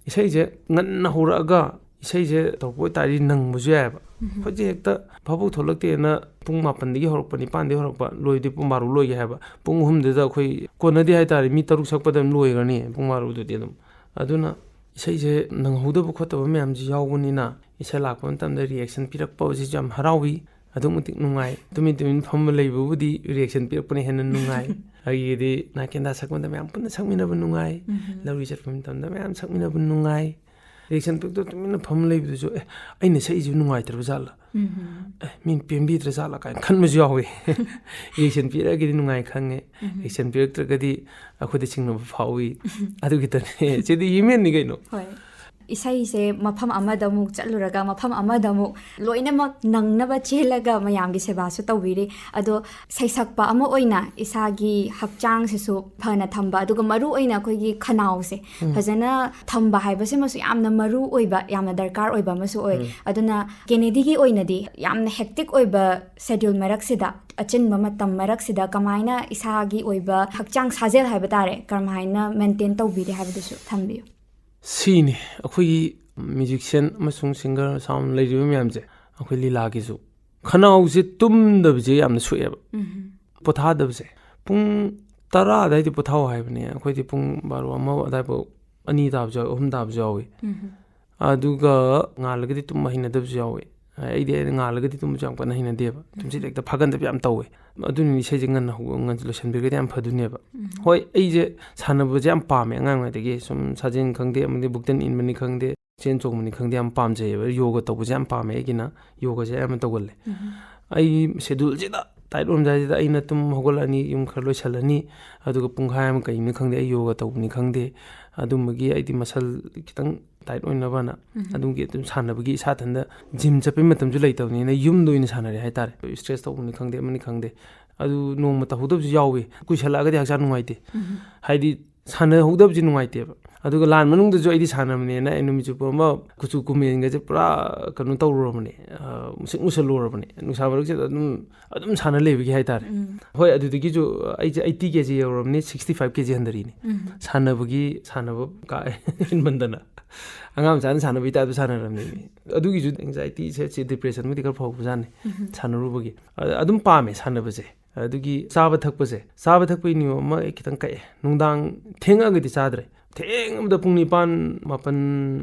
ꯏꯁꯩꯁꯦ ꯉꯟꯅ ꯍꯧꯔꯛꯑꯒ ꯏꯁꯩꯁꯦ ꯇꯧꯔꯛꯄ ꯑꯣꯏꯇꯥꯔꯗꯤ ꯅꯪꯕꯁꯨ ꯌꯥꯏꯑꯕ꯫ ꯑꯩꯈꯣꯏꯁꯦ ꯍꯦꯛꯇ ꯚꯥꯕꯣꯛ ꯊꯣꯛꯂꯛꯇꯦꯅ ꯄꯨꯡ ꯃꯥꯄꯟꯗꯒꯤ ꯍꯧꯔꯛꯄ, ꯅꯤꯄꯥꯟꯗꯒꯤ ꯍꯧꯔꯛꯄ, ꯂꯣꯏꯗꯤ ꯄꯨꯡ ꯕꯥꯔꯣ ꯂꯣꯏꯒꯦ ꯍꯥꯏꯕ꯫ ꯄꯨꯡ ꯑꯍꯨꯝꯗꯨꯗ ꯑꯩꯈꯣꯏ ꯀꯣꯟꯅꯗꯦ ꯍꯥꯏꯇꯥꯔꯦ, ꯃꯤ ꯇꯔꯨꯛ ꯁꯛꯄꯗ ꯑꯗꯨꯝ ꯂꯣꯏꯈ꯭ꯔꯅꯤ ꯄꯨꯡ ꯕꯥꯔꯣꯗꯨꯗꯤ ꯑꯗꯨꯝ꯫ ꯑꯗꯨꯅ ꯏꯁꯩꯁꯦ ꯅꯪꯍꯧꯗꯕ ꯈꯣꯠꯇꯕ ꯃꯌꯥꯝꯁꯤ ꯌꯥꯎꯕꯅꯤꯅ, ꯏꯁꯩ ꯂꯥꯛꯄ ꯃꯇꯝꯗ ꯔꯤꯌꯦꯛꯁꯟ ꯄꯤꯔꯛꯄꯁꯤꯁꯨ ꯌꯥꯝ ꯍꯔꯥꯎꯏ, ꯑꯗꯨꯛ ꯃꯇꯤꯛ ꯅꯨꯡꯉꯥꯏ꯫ ꯇꯨꯃꯤꯟ ꯇꯨꯃꯤꯟ ꯐꯝꯃ ꯂꯩꯕꯕꯨꯗꯤ ꯔꯤꯌꯦꯛꯁꯟ ꯄꯤꯔꯛꯄꯅ ꯍꯦꯟꯅ ꯅꯨꯡꯉꯥꯏ꯫ ꯑꯩꯒꯤꯗꯤ ꯅꯥꯀꯦꯟꯗ ꯁꯛꯄꯗ ꯃꯌꯥꯝ ꯄꯨꯟꯅ ꯁꯛꯃꯤꯟꯅꯕ ꯅꯨꯡꯉꯥꯏ, ꯂꯧꯔꯤ ꯆꯠꯄ ꯃꯇꯝꯗ ꯃꯌꯥꯝ ꯁꯛꯃꯤꯟꯅꯕ ꯅꯨꯡꯉꯥꯏ꯫ ꯔꯤꯌꯦꯛꯁꯟ ꯄꯤꯔꯛꯇ ꯇꯨꯃꯤꯟꯅ ꯐꯝꯃ ꯂꯩꯕꯗꯨꯁꯨ, "ꯑꯦ, ꯑꯩꯅ ꯁꯛꯏꯁꯤꯕꯨ ꯅꯨꯡꯉꯥꯏꯇ꯭ꯔꯕ ꯖꯥꯠꯂꯥ? ꯑꯦ, ꯃꯤꯅ ꯄꯦꯟꯕꯤꯗ꯭ꯔ ꯖꯥꯠꯂꯥ?" ꯀꯥꯏꯅ ꯈꯟꯕꯁꯨ ꯌꯥꯎꯏ꯫ ꯔꯤꯌꯦꯛꯁꯟ ꯄꯤꯔꯛꯑꯒꯗꯤ ꯅꯨꯡꯉꯥꯏ ꯈꯪꯉꯦ, ꯔꯤꯌꯦꯛꯁꯟ ꯄꯤꯔꯛꯇ꯭ꯔꯒꯗꯤ ꯑꯩꯈꯣꯏꯗ ꯆꯤꯡꯅꯕ ꯐꯥꯎꯏ꯫ ꯑꯗꯨ ꯈꯤꯇꯅꯦ꯫ ꯁꯤꯗꯤ ꯍ꯭ꯌꯨꯃꯦꯟꯅꯤ ꯀꯩꯅꯣ꯫ ꯍꯣꯏ꯫ ꯏꯁꯩꯁꯦ ꯃꯐꯝ ꯑꯃꯗ ꯑꯃꯨꯛ ꯆꯠꯂꯨꯔꯒ ꯃꯐꯝ ꯑꯃꯗ ꯑꯃꯨꯛ ꯂꯣꯏꯅꯃꯛ ꯅꯪꯅꯕ ꯆꯦꯜꯂꯒ ꯃꯌꯥꯝꯒꯤ ꯁꯦꯕꯥꯁꯨ ꯇꯧꯕꯤꯔꯤ꯫ ꯑꯗꯣ ꯁꯩꯁꯛꯄ ꯑꯃ ꯑꯣꯏꯅ ꯏꯁꯥꯒꯤ ꯍꯛꯆꯥꯡꯁꯤꯁꯨ ꯐꯅ ꯊꯝꯕ, ꯑꯗꯨꯒ ꯃꯔꯨ ꯑꯣꯏꯅ ꯑꯩꯈꯣꯏꯒꯤ ꯈꯅꯥꯎꯁꯦ ꯐꯖꯅ ꯊꯝꯕ ꯍꯥꯏꯕꯁꯤꯃꯁꯨ ꯌꯥꯝꯅ ꯃꯔꯨ ꯑꯣꯏꯕ, ꯌꯥꯝꯅ ꯗꯔꯀꯥꯔ ꯑꯣꯏꯕ ꯑꯃꯁꯨ ꯑꯣꯏ꯫ ꯑꯗꯨꯅ ꯀꯦꯅꯦꯗꯤꯒꯤ ꯑꯣꯏꯅꯗꯤ ꯌꯥꯝꯅ ꯍꯦꯛꯇꯤꯛ ꯑꯣꯏꯕ ꯁꯦꯗ꯭ꯌꯨꯜ ꯃꯔꯛꯁꯤꯗ, ꯑꯆꯤꯟꯕ ꯃꯇꯝ ꯃꯔꯛꯁꯤꯗ ꯀꯃꯥꯏꯅ ꯏꯁꯥꯒꯤ ꯑꯣꯏꯕ ꯍꯛꯆꯥꯡ ꯁꯥꯖꯦꯜ ꯍꯥꯏꯕ ꯇꯥꯔꯦ, ꯀꯔꯝꯍꯥꯏꯅ ꯃꯦꯟꯇꯦꯟ ꯇꯧꯕꯤꯔꯤ ꯍꯥꯏꯕꯗꯨꯁꯨ ꯊꯝꯕꯤꯌꯨ꯫ ꯁꯤꯅꯤ ꯑꯩꯈꯣꯏꯒꯤ ꯃ꯭ꯌꯨꯖꯤꯛꯁꯤꯌꯟ ꯑꯃꯁꯨꯡ ꯁꯤꯡꯒꯔ ꯁꯥꯎꯟ ꯂꯩꯔꯤꯕ ꯃꯌꯥꯝꯁꯦ, ꯑꯩꯈꯣꯏ ꯂꯤꯂꯥꯒꯤꯁꯨ ꯈꯅꯥꯎꯁꯦ ꯇꯨꯝꯗꯕꯁꯦ ꯌꯥꯝꯅ ꯁꯣꯛꯑꯦꯕ꯫ ꯄꯣꯊꯥꯗꯕꯁꯦ ꯄꯨꯡ ꯇꯔꯥ ꯑꯗꯨꯋꯥꯏꯗ ꯄꯣꯊꯥꯑꯣ ꯍꯥꯏꯕꯅꯦ꯫ ꯑꯩꯈꯣꯏꯗꯤ ꯄꯨꯡ ꯕꯥꯔꯣ ꯑꯃ ꯑꯗꯨꯋꯥꯏꯐꯥꯎ, ꯑꯅꯤ ꯇꯥꯕꯁꯨ ꯌꯥꯎꯋꯤ, ꯑꯍꯨꯝ ꯇꯥꯕꯁꯨ ꯌꯥꯎꯋꯤ꯫ ꯑꯗꯨꯒ ꯉꯥꯜꯂꯒꯗꯤ ꯇꯨꯝꯕ ꯍꯩꯅꯗꯕꯁꯨ ꯌꯥꯎꯋꯤ꯫ ꯑꯩꯗꯤ ꯑꯩꯅ ꯉꯥꯜꯂꯒꯗꯤ ꯇꯨꯝꯕꯁꯨ ꯌꯥꯝ ꯀꯟꯅ ꯍꯩꯅꯗꯦꯕ꯫ ꯇꯨꯝꯁꯤꯠ ꯍꯦꯛꯇ ꯐꯥꯒꯟꯗꯕ ꯌꯥꯝ ꯇꯧꯋꯦ꯫ ꯑꯗꯨꯅ ꯏꯁꯩꯁꯦ ꯉꯟꯅ ꯍꯧ-, ꯉꯟꯅ ꯂꯣꯏꯁꯤꯟꯕꯤꯔꯒꯗꯤ ꯌꯥꯝ ꯐꯗꯣꯏꯅꯦꯕ꯫ ꯍꯣꯏ, ꯑꯩꯁꯦ ꯁꯥꯟꯅꯕꯁꯦ ꯌꯥꯝ ꯄꯥꯝꯃꯦ ꯑꯉꯥꯡꯉꯩꯗꯒꯤ꯫ ꯁꯨꯝ ꯁꯥꯖꯦꯜ ꯈꯪꯗꯦ, ꯑꯃꯗꯤ ꯕꯨꯛꯇꯟ ꯏꯟꯕꯅꯤ ꯈꯪꯗꯦ, ꯆꯦꯟ ꯆꯣꯡꯕꯅꯤ ꯈꯪꯗꯦ, ꯌꯥꯝ ꯄꯥꯝꯖꯩꯌꯦꯕ꯫ ꯌꯣꯒ ꯇꯧꯕꯁꯦ ꯌꯥꯝ ꯄꯥꯝꯃꯦ꯫ ꯑꯩꯒꯤꯅ ꯌꯣꯒꯁꯦ ꯑꯌꯥꯝꯕ ꯇꯧꯒꯜꯂꯦ꯫ ꯑꯩ ꯁꯦꯗ꯭ꯌꯨꯜꯁꯤꯗ ꯇꯥꯏꯠ ꯑꯣꯏꯔꯝꯗꯥꯏꯁꯤꯗ ꯑꯩꯅ ꯇꯨꯝ ꯍꯧꯒꯠꯂꯛꯑꯅꯤ, ꯌꯨꯝ ꯈꯔ ꯂꯣꯏꯁꯤꯜꯂꯅꯤ, ꯑꯗꯨꯒ ꯄꯨꯡꯈꯥꯏ ꯑꯃ ꯀꯩꯅꯤ ꯈꯪꯗꯦ, ꯑꯩ ꯌꯣꯒ ꯇꯧꯕꯅꯤ ꯈꯪꯗꯦ, ꯑꯗꯨꯝꯕꯒꯤ ꯑꯩꯗꯤ ꯃꯁꯜ ꯈꯤꯇꯪ ꯇꯥꯏꯠ ꯑꯣꯏꯅꯕꯅ ꯑꯗꯨꯝꯒꯤ ꯑꯗꯨꯝ ꯁꯥꯟꯅꯕꯒꯤ, ꯏꯁꯥ ꯏꯊꯟꯗ ꯖꯤꯝ ꯆꯠꯄꯩ ꯃꯇꯝꯁꯨ ꯂꯩꯇꯕꯅꯤꯅ ꯌꯨꯝꯗ ꯑꯣꯏꯅ ꯁꯥꯟꯅꯔꯦ ꯍꯥꯏꯇꯥꯔꯦ꯫ ꯏꯁꯇ꯭ꯔꯦꯁ ꯇꯧꯕꯅꯤ ꯈꯪꯗꯦ, ꯑꯃꯅꯤ ꯈꯪꯗꯦ, ꯑꯗꯨ ꯅꯣꯡꯃ ꯇꯧꯍꯧꯗꯕꯁꯨ ꯌꯥꯎꯋꯤ꯫ ꯀꯨꯏꯁꯜꯂꯛꯑꯒꯗꯤ ꯍꯛꯆꯥꯡ ꯅꯨꯡꯉꯥꯏꯇꯦ꯫ ꯍꯥꯏꯗꯤ ꯁꯥꯟꯅꯍꯧꯗꯕꯁꯤ ꯅꯨꯡꯉꯥꯏꯇꯦꯕ꯫ ꯑꯗꯨꯒ ꯂꯥꯟ ꯃꯅꯨꯡꯗꯁꯨ ꯑꯩꯗꯤ ꯁꯥꯟꯅꯕꯅꯦꯅ ꯑꯩ ꯅꯨꯃꯤꯠ ꯆꯨꯞꯄ ꯑꯃ ꯀꯨꯆꯨ ꯀꯨꯃꯦꯟꯒꯁꯦ ꯄꯨꯔꯥ ꯀꯩꯅꯣ ꯇꯧꯔꯨꯔꯕꯅꯦ, ꯑ, ꯃꯨꯁꯤꯛ ꯃꯨꯁꯜꯂꯨꯔꯕꯅꯦ꯫ ꯅꯨꯡꯁꯥ ꯃꯔꯛꯁꯤꯗ ꯑꯗꯨꯝ, ꯑꯗꯨꯝ ꯁꯥꯟꯅ ꯂꯩꯕꯒꯤ ꯍꯥꯏꯇꯥꯔꯦ꯫ ꯍꯣꯏ, ꯑꯗꯨꯗꯒꯤꯁꯨ ꯑꯩꯁꯦ ꯑꯩꯠꯇꯤ ꯀꯦ ꯖꯤ ꯌꯧꯔꯕꯅꯤ, ꯁꯤꯛꯁꯇꯤ ꯐꯥꯏꯚ ꯀꯦ ꯖꯤ ꯍꯟꯊꯔꯤꯅꯤ꯫ ꯁꯥꯟꯅꯕꯒꯤ, ꯁꯥꯟꯅꯕ ꯀꯥ ꯍꯦꯟꯃꯟꯗꯅ꯫ ꯑꯉꯥꯡ ꯃꯆꯥꯅ ꯁꯥꯟꯅꯕꯒꯤ ꯇꯥꯏꯞꯇ ꯁꯥꯟꯅꯔꯕꯅꯤ꯫ ꯑꯗꯨꯒꯤꯁꯨ ꯑꯦꯡꯖꯥꯏꯇꯤ, ꯁꯦ-, ꯁꯦ ꯗꯤꯄ꯭ꯔꯦꯁꯟꯕꯨꯗꯤ ꯈꯔ ꯐꯥꯎꯕꯖꯥꯠꯅꯤ꯫ ꯁꯥꯟꯅꯔꯨꯕꯒꯤ꯫ ꯑ-, ꯑꯗꯨꯝ ꯄꯥꯝꯃꯦ ꯁꯥꯟꯅꯕꯁꯦ꯫ ꯑꯗꯨꯒꯤ ꯆꯥꯕ ꯊꯛꯄꯁꯦ, ꯆꯥꯕ ꯊꯛꯄꯒꯤ ꯅꯤꯌꯣꯝ ꯑꯃ ꯑꯩ ꯈꯤꯇꯪ ꯀꯛꯑꯦ꯫ ꯅꯨꯡꯗꯥꯡ ꯊꯦꯡꯉꯛꯑꯒꯗꯤ ꯆꯥꯗ꯭ꯔꯦ꯫ ꯊꯦꯡꯉꯕꯗ ꯄꯨꯡ ꯅꯤꯄꯥꯟ, ꯃꯥꯄꯟ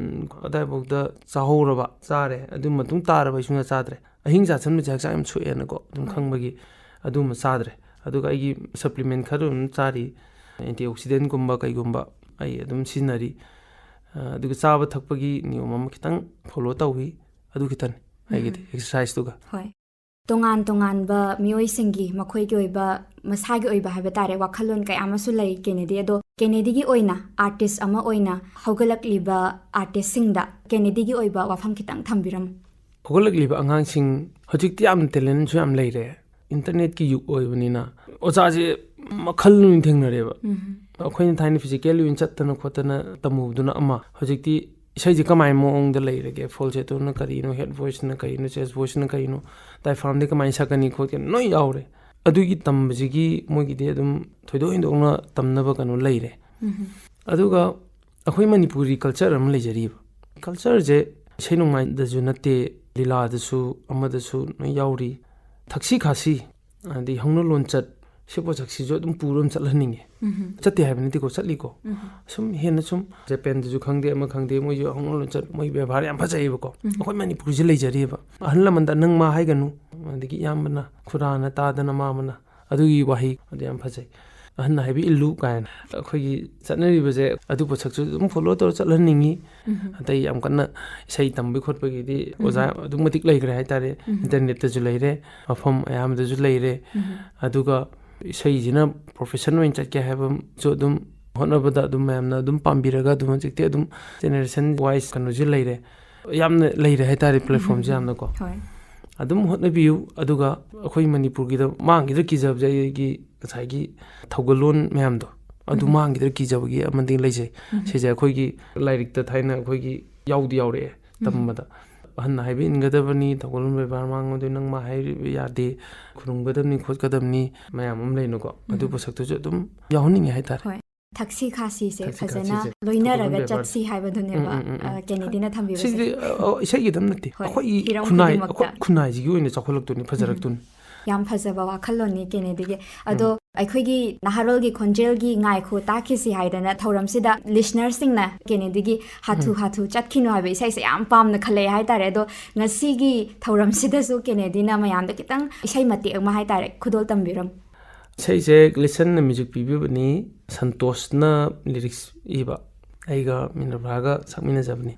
ꯑꯗꯥꯏꯐꯥꯎꯗ ꯆꯥꯍꯧꯔꯕ ꯆꯥꯔꯦ꯫ ꯑꯗꯨ ꯃꯇꯨꯡ ꯇꯥꯔꯕ ꯑꯩ ꯁꯨꯡꯆꯥ ꯆꯥꯗ꯭ꯔꯦ꯫ ꯑꯍꯤꯡ ꯆꯥꯁꯟꯕꯁꯦ ꯍꯛꯆꯥꯡ ꯌꯥꯝ ꯁꯣꯛꯑꯦꯅꯀꯣ, ꯑꯗꯨꯝ ꯈꯪꯕꯒꯤ ꯑꯗꯨꯝꯕ ꯆꯥꯗ꯭ꯔꯦ꯫ ꯑꯗꯨꯒ ꯑꯩꯒꯤ ꯁꯄ꯭ꯂꯤꯃꯦꯟ ꯈꯔ ꯑꯗꯨꯝ ꯆꯥꯔꯤ꯫ ꯑꯦꯟꯇꯤ ꯑꯣꯛꯁꯤꯗꯦꯟꯒꯨꯝꯕ ꯀꯩꯒꯨꯝꯕ ꯑꯩ ꯑꯗꯨꯝ ꯁꯤꯖꯤꯟꯅꯔꯤ꯫ ꯑ, ꯑꯗꯨꯒ ꯆꯥꯕ ꯊꯛꯄꯒꯤ ꯅꯤꯌꯣꯝ ꯑꯃ ꯈꯤꯇꯪ ꯐꯣꯂꯣ ꯇꯧꯏ꯫ ꯑꯗꯨ ꯈꯤꯇꯪ ꯑꯩꯒꯤꯗꯤ, ꯑꯦꯛꯁꯔꯁꯥꯏꯁꯇꯨꯒ꯫ ꯍꯣꯏ꯫ ꯇꯣꯉꯥꯟ ꯇꯣꯉꯥꯟꯕ ꯃꯤꯑꯣꯏꯁꯤꯡꯒꯤ ꯃꯈꯣꯏꯒꯤ ꯑꯣꯏꯕ, ꯃꯁꯥꯒꯤ ꯑꯣꯏꯕ ꯍꯥꯏꯕ ꯇꯥꯔꯦ, ꯋꯥꯈꯜꯂꯣꯟ ꯀꯌꯥ ꯑꯃꯁꯨ ꯂꯩ ꯀꯦꯅꯦꯗꯤ꯫ ꯑꯗꯣ ꯀꯦꯅꯦꯗꯤꯒꯤ ꯑꯣꯏꯅ ꯑꯥꯔꯇꯤꯁ ꯑꯃ ꯑꯣꯏꯅ ꯍꯧꯒꯠꯂꯛꯂꯤꯕ ꯑꯥꯔꯇꯤꯁꯁꯤꯡꯗ ꯀꯦꯅꯦꯗꯤꯒꯤ ꯑꯣꯏꯕ ꯋꯥꯐꯝ ꯈꯤꯇꯪ ꯊꯝꯕꯤꯔꯝꯃꯨ꯫ ꯍꯧꯒꯠꯂꯛꯂꯤꯕ ꯑꯉꯥꯡꯁꯤꯡ ꯍꯧꯖꯤꯛꯇꯤ ꯌꯥꯝꯅ ꯇꯦꯂꯦꯟꯁꯨ ꯌꯥꯝ ꯂꯩꯔꯦ, ꯏꯟꯇꯔꯅꯦꯠꯀꯤ ꯌꯨꯒ ꯑꯣꯏꯕꯅꯤꯅ꯫ ꯑꯣꯖꯥꯁꯦ ꯃꯈꯜ ꯂꯣꯏ ꯊꯦꯡꯅꯔꯦꯕ꯫ ꯑꯩꯈꯣꯏꯅ ꯊꯥꯏꯅ ꯐꯤꯖꯤꯀꯦꯜ ꯑꯣꯏꯅ ꯆꯠꯇꯅ ꯈꯣꯠꯇꯅ ꯇꯝꯃꯨꯕꯗꯨꯅ ꯑꯃ, ꯍꯧꯖꯤꯛꯇꯤ ꯏꯁꯩꯁꯦ ꯀꯃꯥꯏꯅ ꯃꯑꯣꯡꯗ ꯂꯩꯔꯒꯦ, ꯐꯣꯜꯁꯦꯇꯣꯅ ꯀꯔꯤꯅꯣ, ꯍꯦꯠ ꯚꯣꯏꯁꯅ ꯀꯔꯤꯅꯣ, ꯆꯦꯁ ꯚꯣꯏꯁꯅ ꯀꯔꯤꯅꯣ, ꯗꯥꯏꯐ꯭ꯔꯥꯝꯗꯤ ꯀꯃꯥꯏꯅ ꯁꯛꯀꯅꯤ ꯈꯣꯠꯀꯅꯤ, ꯂꯣꯏ ꯌꯥꯎꯔꯦ꯫ ꯑꯗꯨꯒꯤ ꯇꯝꯕꯁꯤꯒꯤ ꯃꯣꯏꯒꯤꯗꯤ ꯑꯗꯨꯝ ꯊꯣꯏꯗꯣꯛ ꯍꯦꯟꯗꯣꯛꯅ ꯇꯝꯅꯕ ꯀꯩꯅꯣ ꯂꯩꯔꯦ꯫ ꯑꯗꯨꯒ ꯑꯩꯈꯣꯏ ꯃꯅꯤꯄꯨꯔꯤ ꯀꯜꯆꯔ ꯑꯃ ꯂꯩꯖꯔꯤꯕ꯫ ꯀꯜꯆꯔꯁꯦ ꯏꯁꯩ ꯅꯣꯡꯃꯥꯏꯗꯁꯨ ꯅꯠꯇꯦ, ꯂꯤꯂꯥꯗꯁꯨ ꯑꯃꯗꯁꯨ ꯂꯣꯏ ꯌꯥꯎꯔꯤ꯫ ꯊꯛꯁꯤ ꯈꯥꯁꯤ, ꯑꯗꯩ ꯍꯧꯅ ꯂꯣꯟꯆꯠ, ꯁꯤ ꯄꯣꯠꯁꯛꯁꯤꯁꯨ ꯑꯗꯨꯝ ꯄꯨꯔ ꯑꯗꯨꯝ ꯆꯠꯍꯟꯅꯤꯡꯉꯦ꯫ ꯆꯠꯇꯦ ꯍꯥꯏꯕ ꯅꯠꯇꯦꯀꯣ, ꯆꯠꯂꯤꯀꯣ꯫ ꯁꯨꯝ ꯍꯦꯟꯅ ꯁꯨꯝ ꯖꯄꯦꯟꯗꯁꯨ ꯈꯪꯗꯦ, ꯑꯃ ꯈꯪꯗꯦ, ꯃꯣꯏꯁꯨ ꯍꯧꯅ ꯂꯣꯟꯆꯠ, ꯃꯣꯏ ꯕꯦꯕꯥꯔ ꯌꯥꯝ ꯐꯖꯩꯌꯦꯕꯀꯣ꯫ ꯑꯩꯈꯣꯏ ꯃꯅꯤꯄꯨꯔꯁꯦ ꯂꯩꯖꯔꯤꯕ꯫ ꯑꯍꯜ ꯂꯃꯟꯗ "ꯅꯪ ꯃꯥ" ꯍꯥꯏꯒꯅꯨ, ꯑꯗꯒꯤ ꯏꯌꯥꯝꯕꯅ, ꯈꯨꯔꯥꯅ, ꯇꯥꯗꯅ, ꯃꯥꯃꯅ, ꯑꯗꯨꯒꯤ ꯋꯥꯍꯩ ꯑꯗꯨ ꯌꯥꯝ ꯐꯖꯩ꯫ "ꯑꯍꯟꯅ ꯍꯥꯏꯕ ꯏꯜꯂꯨ" ꯀꯥꯏꯅ ꯑꯩꯈꯣꯏꯒꯤ ꯆꯠꯅꯔꯤꯕꯁꯦ, ꯑꯗꯨ ꯄꯣꯠꯁꯛꯁꯨ ꯑꯗꯨꯝ ꯐꯣꯂꯣ ꯇꯧꯔ ꯆꯠꯍꯟꯅꯤꯡꯉꯤ꯫ ꯑꯇꯩ ꯌꯥꯝ ꯀꯟꯅ ꯏꯁꯩ ꯇꯝꯕꯒꯤ ꯈꯣꯠꯄꯒꯤꯗꯤ ꯑꯣꯖꯥ ꯑꯗꯨꯛ ꯃꯇꯤꯛ ꯂꯩꯈ꯭ꯔꯦ ꯍꯥꯏꯇꯥꯔꯦ꯫ ꯏꯟꯇꯔꯅꯦꯠꯇꯁꯨ ꯂꯩꯔꯦ, ꯃꯐꯝ ꯑꯌꯥꯝꯕꯗꯁꯨ ꯂꯩꯔꯦ꯫ ꯑꯗꯨꯒ ꯏꯁꯩꯁꯤꯅ ꯄ꯭ꯔꯣꯐꯦꯁꯟ ꯑꯣꯏꯅ ꯆꯠꯀꯦ ꯍꯥꯏꯕꯁꯨ ꯑꯗꯨꯝ ꯍꯣꯠꯅꯕꯗ ꯑꯗꯨꯝ ꯃꯌꯥꯝꯅ ꯑꯗꯨꯝ ꯄꯥꯝꯕꯤꯔꯒ ꯑꯗꯨꯝ ꯍꯧꯖꯤꯛꯇꯤ ꯑꯗꯨꯝ ꯖꯦꯅꯦꯔꯦꯁꯟ ꯋꯥꯏꯁ ꯀꯩꯅꯣꯁꯨ ꯂꯩꯔꯦ, ꯌꯥꯝꯅ ꯂꯩꯔꯦ ꯍꯥꯏꯇꯥꯔꯦ, ꯄ꯭ꯂꯦꯠꯐꯣꯝꯁꯦ ꯌꯥꯝꯅꯀꯣ꯫ ꯍꯣꯏ꯫ ꯑꯗꯨꯝ ꯍꯣꯠꯅꯕꯤꯌꯨ꯫ ꯑꯗꯨꯒ ꯑꯩꯈꯣꯏ ꯃꯅꯤꯄꯨꯔꯒꯤꯗ ꯃꯥꯡꯈꯤꯗ꯭ꯔꯥ ꯀꯤꯖꯕꯁꯦ, ꯑꯩꯒꯤ ꯉꯁꯥꯏꯒꯤ ꯊꯧꯒꯜꯂꯣꯟ ꯃꯌꯥꯝꯗꯣ ꯑꯗꯨ ꯃꯥꯡꯈꯤꯗ꯭ꯔꯥ ꯀꯤꯖꯕꯒꯤ ꯑꯃꯗꯤ ꯂꯩꯖꯩ꯫ ꯁꯤꯁꯦ ꯑꯩꯈꯣꯏꯒꯤ ꯂꯥꯏꯔꯤꯛꯇ ꯊꯥꯏꯅ ꯑꯩꯈꯣꯏꯒꯤ ꯌꯥꯎꯗꯤ ꯌꯥꯎꯔꯛꯑꯦ ꯇꯝꯕꯗ꯫ "ꯑꯍꯟꯅ ꯍꯥꯏꯕ ꯏꯟꯒꯗꯕꯅꯤ, ꯊꯧꯒꯜꯂꯣꯟ ꯕꯦꯕꯥꯔ ꯃꯥꯡꯉꯣꯏꯗꯣꯏ, ꯅꯪ ꯃꯥ ꯍꯥꯏꯔꯤꯕ ꯌꯥꯗꯦ, ꯈꯨꯔꯨꯝꯒꯗꯕꯅꯤ ꯈꯣꯠꯀꯗꯕꯅꯤ", ꯃꯌꯥꯝ ꯑꯃ ꯂꯩꯅꯀꯣ꯫ ꯑꯗꯨ ꯄꯣꯠꯁꯛꯇꯨꯁꯨ ꯑꯗꯨꯝ ꯌꯥꯎꯍꯟꯅꯤꯡꯉꯦ ꯍꯥꯏꯇꯥꯔꯦ꯫ ꯍꯣꯏ꯫ ꯊꯛꯁꯤ ꯈꯥꯁꯤꯁꯦ ꯊꯛꯁꯤ ꯐꯖꯅ ꯈꯥꯁꯤꯁꯦ, ꯂꯣꯏꯅꯔꯒ ꯊꯧꯒꯜꯂꯣꯟ ꯕꯦꯕꯥꯔ꯫ ꯆꯠꯁꯤ ꯍꯥꯏꯕꯗꯨꯅꯦꯕ, ꯎꯝ, ꯎꯝ, ꯎꯝ, ꯎꯝ꯫ ꯑ, ꯀꯦꯅꯦꯗꯤꯅ ꯊꯝꯕꯤꯕꯁꯦ꯫ ꯁꯤꯗꯤ, ꯑ, ꯑ, ꯏꯁꯩꯒꯤꯗꯪ ꯅꯠꯇꯦ, ꯍꯣꯏ, ꯑꯩꯈꯣꯏ ꯍꯤꯔꯝ ꯈꯨꯟꯅꯥꯏ, ꯈꯨꯗꯤꯡꯃꯛꯇ꯫ ꯑꯩꯈꯣꯏ ꯈꯨꯟꯅꯥꯏꯁꯤꯒꯤ ꯑꯣꯏꯅ ꯆꯥꯎꯈꯠꯂꯛꯇꯣꯏꯅꯤ, ꯐꯖꯔꯛꯇꯣꯏꯅꯤ꯫ ꯌꯥꯝ ꯐꯖꯕ ꯋꯥꯈꯜꯂꯣꯟꯅꯤ ꯀꯦꯅꯦꯗꯤꯒꯤ꯫ ꯑꯗꯣ ꯑꯩꯈꯣꯏꯒꯤ ꯅꯍꯥꯔꯣꯜꯒꯤ ꯈꯣꯟꯖꯦꯜꯒꯤ "ꯉꯥꯏꯈꯣ ꯇꯥꯈꯤꯁꯤ" ꯍꯥꯏꯗꯅ ꯊꯧꯔꯝꯁꯤꯗ ꯂꯤꯁꯅꯔꯁꯤꯡꯅ ꯀꯦꯅꯦꯗꯤꯒꯤ "ꯍꯥꯊꯨ ꯍꯥꯊꯨ ꯆꯠꯈꯤꯅꯨ" ꯍꯥꯏꯕ ꯏꯁꯩꯁꯦ ꯌꯥꯝ ꯄꯥꯝꯅ ꯈꯜꯂꯛꯑꯦ ꯍꯥꯏꯇꯥꯔꯦ꯫ ꯑꯗꯣ ꯉꯁꯤꯒꯤ ꯊꯧꯔꯝꯁꯤꯗꯁꯨ ꯀꯦꯅꯦꯗꯤꯅ ꯃꯌꯥꯝꯗ ꯈꯤꯇꯪ ꯏꯁꯩ ꯃꯇꯦꯛ ꯑꯃ ꯍꯥꯏꯇꯥꯔꯦ, ꯈꯨꯗꯣꯜ ꯇꯝꯕꯤꯔꯝꯃꯨ꯫ ꯏꯁꯩꯁꯦ ꯂꯤꯁꯟꯅ ꯃ꯭ꯌꯨꯖꯤꯛ ꯄꯤꯕꯤꯕꯅꯤ, ꯁꯟꯇꯣꯁꯅ ꯂꯤꯔꯤꯛꯁ ꯏꯕ, ꯑꯩꯒ ꯃꯤꯅꯔꯚꯥꯒ ꯁꯛꯃꯤꯟꯅꯖꯕꯅꯤ꯫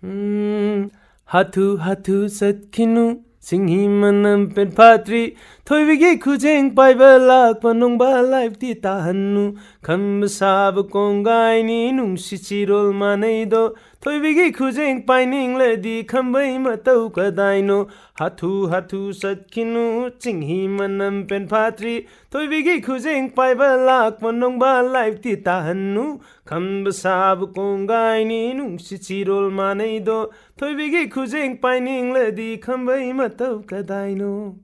ꯎꯝ, ꯍꯥꯊꯨ ꯍꯥꯊꯨ ꯆꯠꯈꯤꯅꯨ, ꯆꯤꯡꯍꯤ ꯃꯅꯝ ꯄꯦꯟꯐꯥꯠꯇ꯭ꯔꯤ, ꯊꯣꯏꯕꯤꯒꯤ ꯈꯨꯖꯦꯡ ꯄꯥꯏꯕ ꯂꯥꯛꯄ ꯅꯣꯡꯕꯥꯜ ꯂꯥꯏꯐꯇꯤ ꯇꯥꯍꯟꯅꯨ꯫ ꯈꯝꯕ ꯁꯥꯕ ꯀꯣꯡꯒꯥꯏꯅꯤ, ꯅꯨꯡꯁꯤꯠ ꯆꯤꯔꯣꯜ ꯃꯥꯟꯅꯩꯗꯣ꯫ ꯊꯣꯏꯕꯤꯒꯤ ꯈꯨꯖꯦꯡ ꯄꯥꯏꯅꯤꯡꯂꯗꯤ ꯈꯝꯕꯩ ꯃꯇꯧ ꯀꯗꯥꯏꯅꯣ? ꯍꯥꯊꯨ ꯍꯥꯊꯨ ꯆꯠꯈꯤꯅꯨ, ꯆꯤꯡꯍꯤ ꯃꯅꯝ ꯄꯦꯟꯐꯥꯠꯇ꯭ꯔꯤ, ꯊꯣꯏꯕꯤꯒꯤ ꯈꯨꯖꯦꯡ ꯄꯥꯏꯕ ꯂꯥꯛꯄ ꯅꯣꯡꯕꯥꯜ ꯂꯥꯏꯐꯇꯤ ꯇꯥꯍꯟꯅꯨ꯫ ꯈꯝꯕ ꯁꯥꯕ ꯀꯣꯡꯒꯥꯏꯅꯤ, ꯅꯨꯡꯁꯤꯠ ꯆꯤꯔꯣꯜ ꯃꯥꯟꯅꯩꯗꯣ꯫ ꯊꯣꯏꯕꯤꯒꯤ ꯈꯨꯖꯦꯡ ꯄꯥꯏꯅꯤꯡꯂꯗꯤ ꯈꯝꯕꯩ ꯃꯇꯧ ꯀꯗꯥꯏꯅꯣ?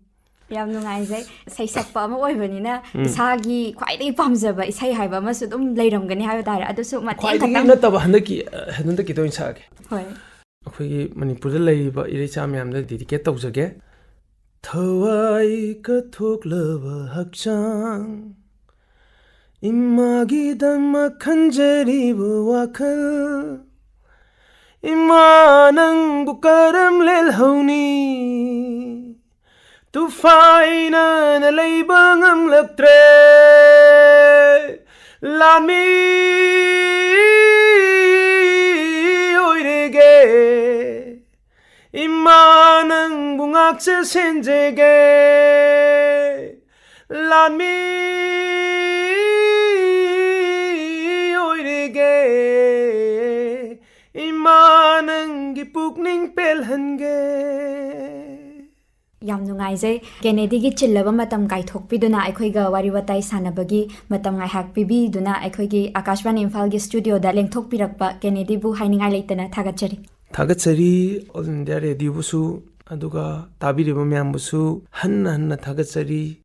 ꯌꯥꯝ ꯅꯨꯡꯉꯥꯏꯖꯩ꯫ ꯁꯩꯁꯛꯄ ꯑꯃ ꯑꯣꯏꯕꯅꯤꯅ ꯏꯁꯥꯒꯤ ꯈ꯭ꯋꯥꯏꯗꯒꯤ ꯄꯥꯝꯖꯕ ꯏꯁꯩ ꯍꯥꯏꯕ ꯑꯃꯁꯨ ꯑꯗꯨꯝ ꯂꯩꯔꯝꯒꯅꯤ ꯍꯥꯏꯕ ꯇꯥꯔꯦ꯫ ꯑꯗꯨꯁꯨ ꯃꯇꯦꯛ ꯈ꯭ꯋꯥꯏꯗꯒꯤ ꯈꯛꯇꯪ ꯅꯠꯇꯕ ꯍꯟꯗꯛꯀꯤ, ꯑ, ꯍꯟꯗꯛꯀꯤꯗ ꯑꯣꯏꯅ ꯁꯛꯑꯒꯦ꯫ ꯍꯣꯏ꯫ ꯑꯩꯈꯣꯏꯒꯤ ꯃꯅꯤꯄꯨꯔꯗ ꯂꯩꯔꯤꯕ ꯏꯔꯩꯆꯥ ꯃꯌꯥꯝꯗ ꯗꯤꯗꯤꯀꯦꯠ ꯇꯧꯖꯒꯦ꯫ ꯊꯋꯥꯏ ꯀꯠꯊꯣꯛꯂꯕ ꯍꯛꯆꯥꯡ, ꯏꯃꯥꯒꯤꯗꯃꯛ ꯈꯟꯖꯔꯤꯕ ꯋꯥꯈꯜ, ꯏꯃꯥ ꯅꯪꯕꯨ ꯀꯔꯝ ꯂꯦꯜꯍꯧꯅꯤ? ꯇꯨꯐꯥꯏꯅꯅ ꯂꯩꯕ ꯉꯝꯂꯛꯇ꯭ꯔꯦ, ꯂꯥꯟꯃꯤ ꯑꯣꯏꯔꯒꯦ꯫ ꯏꯃꯥ ꯅꯪꯕꯨ ꯉꯥꯛꯆ ꯁꯦꯟꯖꯒꯦ, ꯂꯥꯟꯃꯤ ꯑꯣꯏꯔꯒꯦ꯫ ꯏꯃꯥ ꯅꯪꯒꯤ ꯄꯨꯛꯅꯤꯡ ꯄꯦꯜꯍꯟꯒꯦ꯫ ꯌꯥꯝ ꯅꯨꯡꯉꯥꯏꯖꯩ꯫ ꯀꯦꯅꯦꯗꯤꯒꯤ ꯆꯤꯜꯂꯕ ꯃꯇꯝ ꯀꯥꯏꯊꯣꯛꯄꯤꯗꯨꯅ ꯑꯩꯈꯣꯏꯒ ꯋꯥꯔꯤ ꯋꯥꯇꯥꯏ ꯁꯥꯟꯅꯕꯒꯤ ꯃꯇꯝ ꯉꯥꯏꯍꯥꯛ ꯄꯤꯕꯤꯗꯨꯅ ꯑꯩꯈꯣꯏꯒꯤ ꯑꯥꯀꯥꯁꯕꯥꯅꯤ ꯏꯝꯐꯥꯜꯒꯤ ꯁ꯭ꯇꯨꯗꯤꯑꯣꯗ ꯂꯦꯡꯊꯣꯛꯄꯤꯔꯛꯄ ꯀꯦꯅꯦꯗꯤꯕꯨ ꯍꯥꯏꯅꯤꯡꯉꯥꯏ ꯂꯩꯇꯅ ꯊꯥꯒꯠꯆꯔꯤ꯫ ꯊꯥꯒꯠꯆꯔꯤ ꯑꯣꯜ ꯏꯟꯗꯤꯌꯥ ꯔꯦꯗꯤꯑꯣꯕꯨꯁꯨ, ꯑꯗꯨꯒ ꯇꯥꯕꯤꯔꯤꯕ ꯃꯌꯥꯝꯕꯨꯁꯨ ꯍꯟꯅ ꯍꯟꯅ ꯊꯥꯒꯠꯆꯔꯤ꯫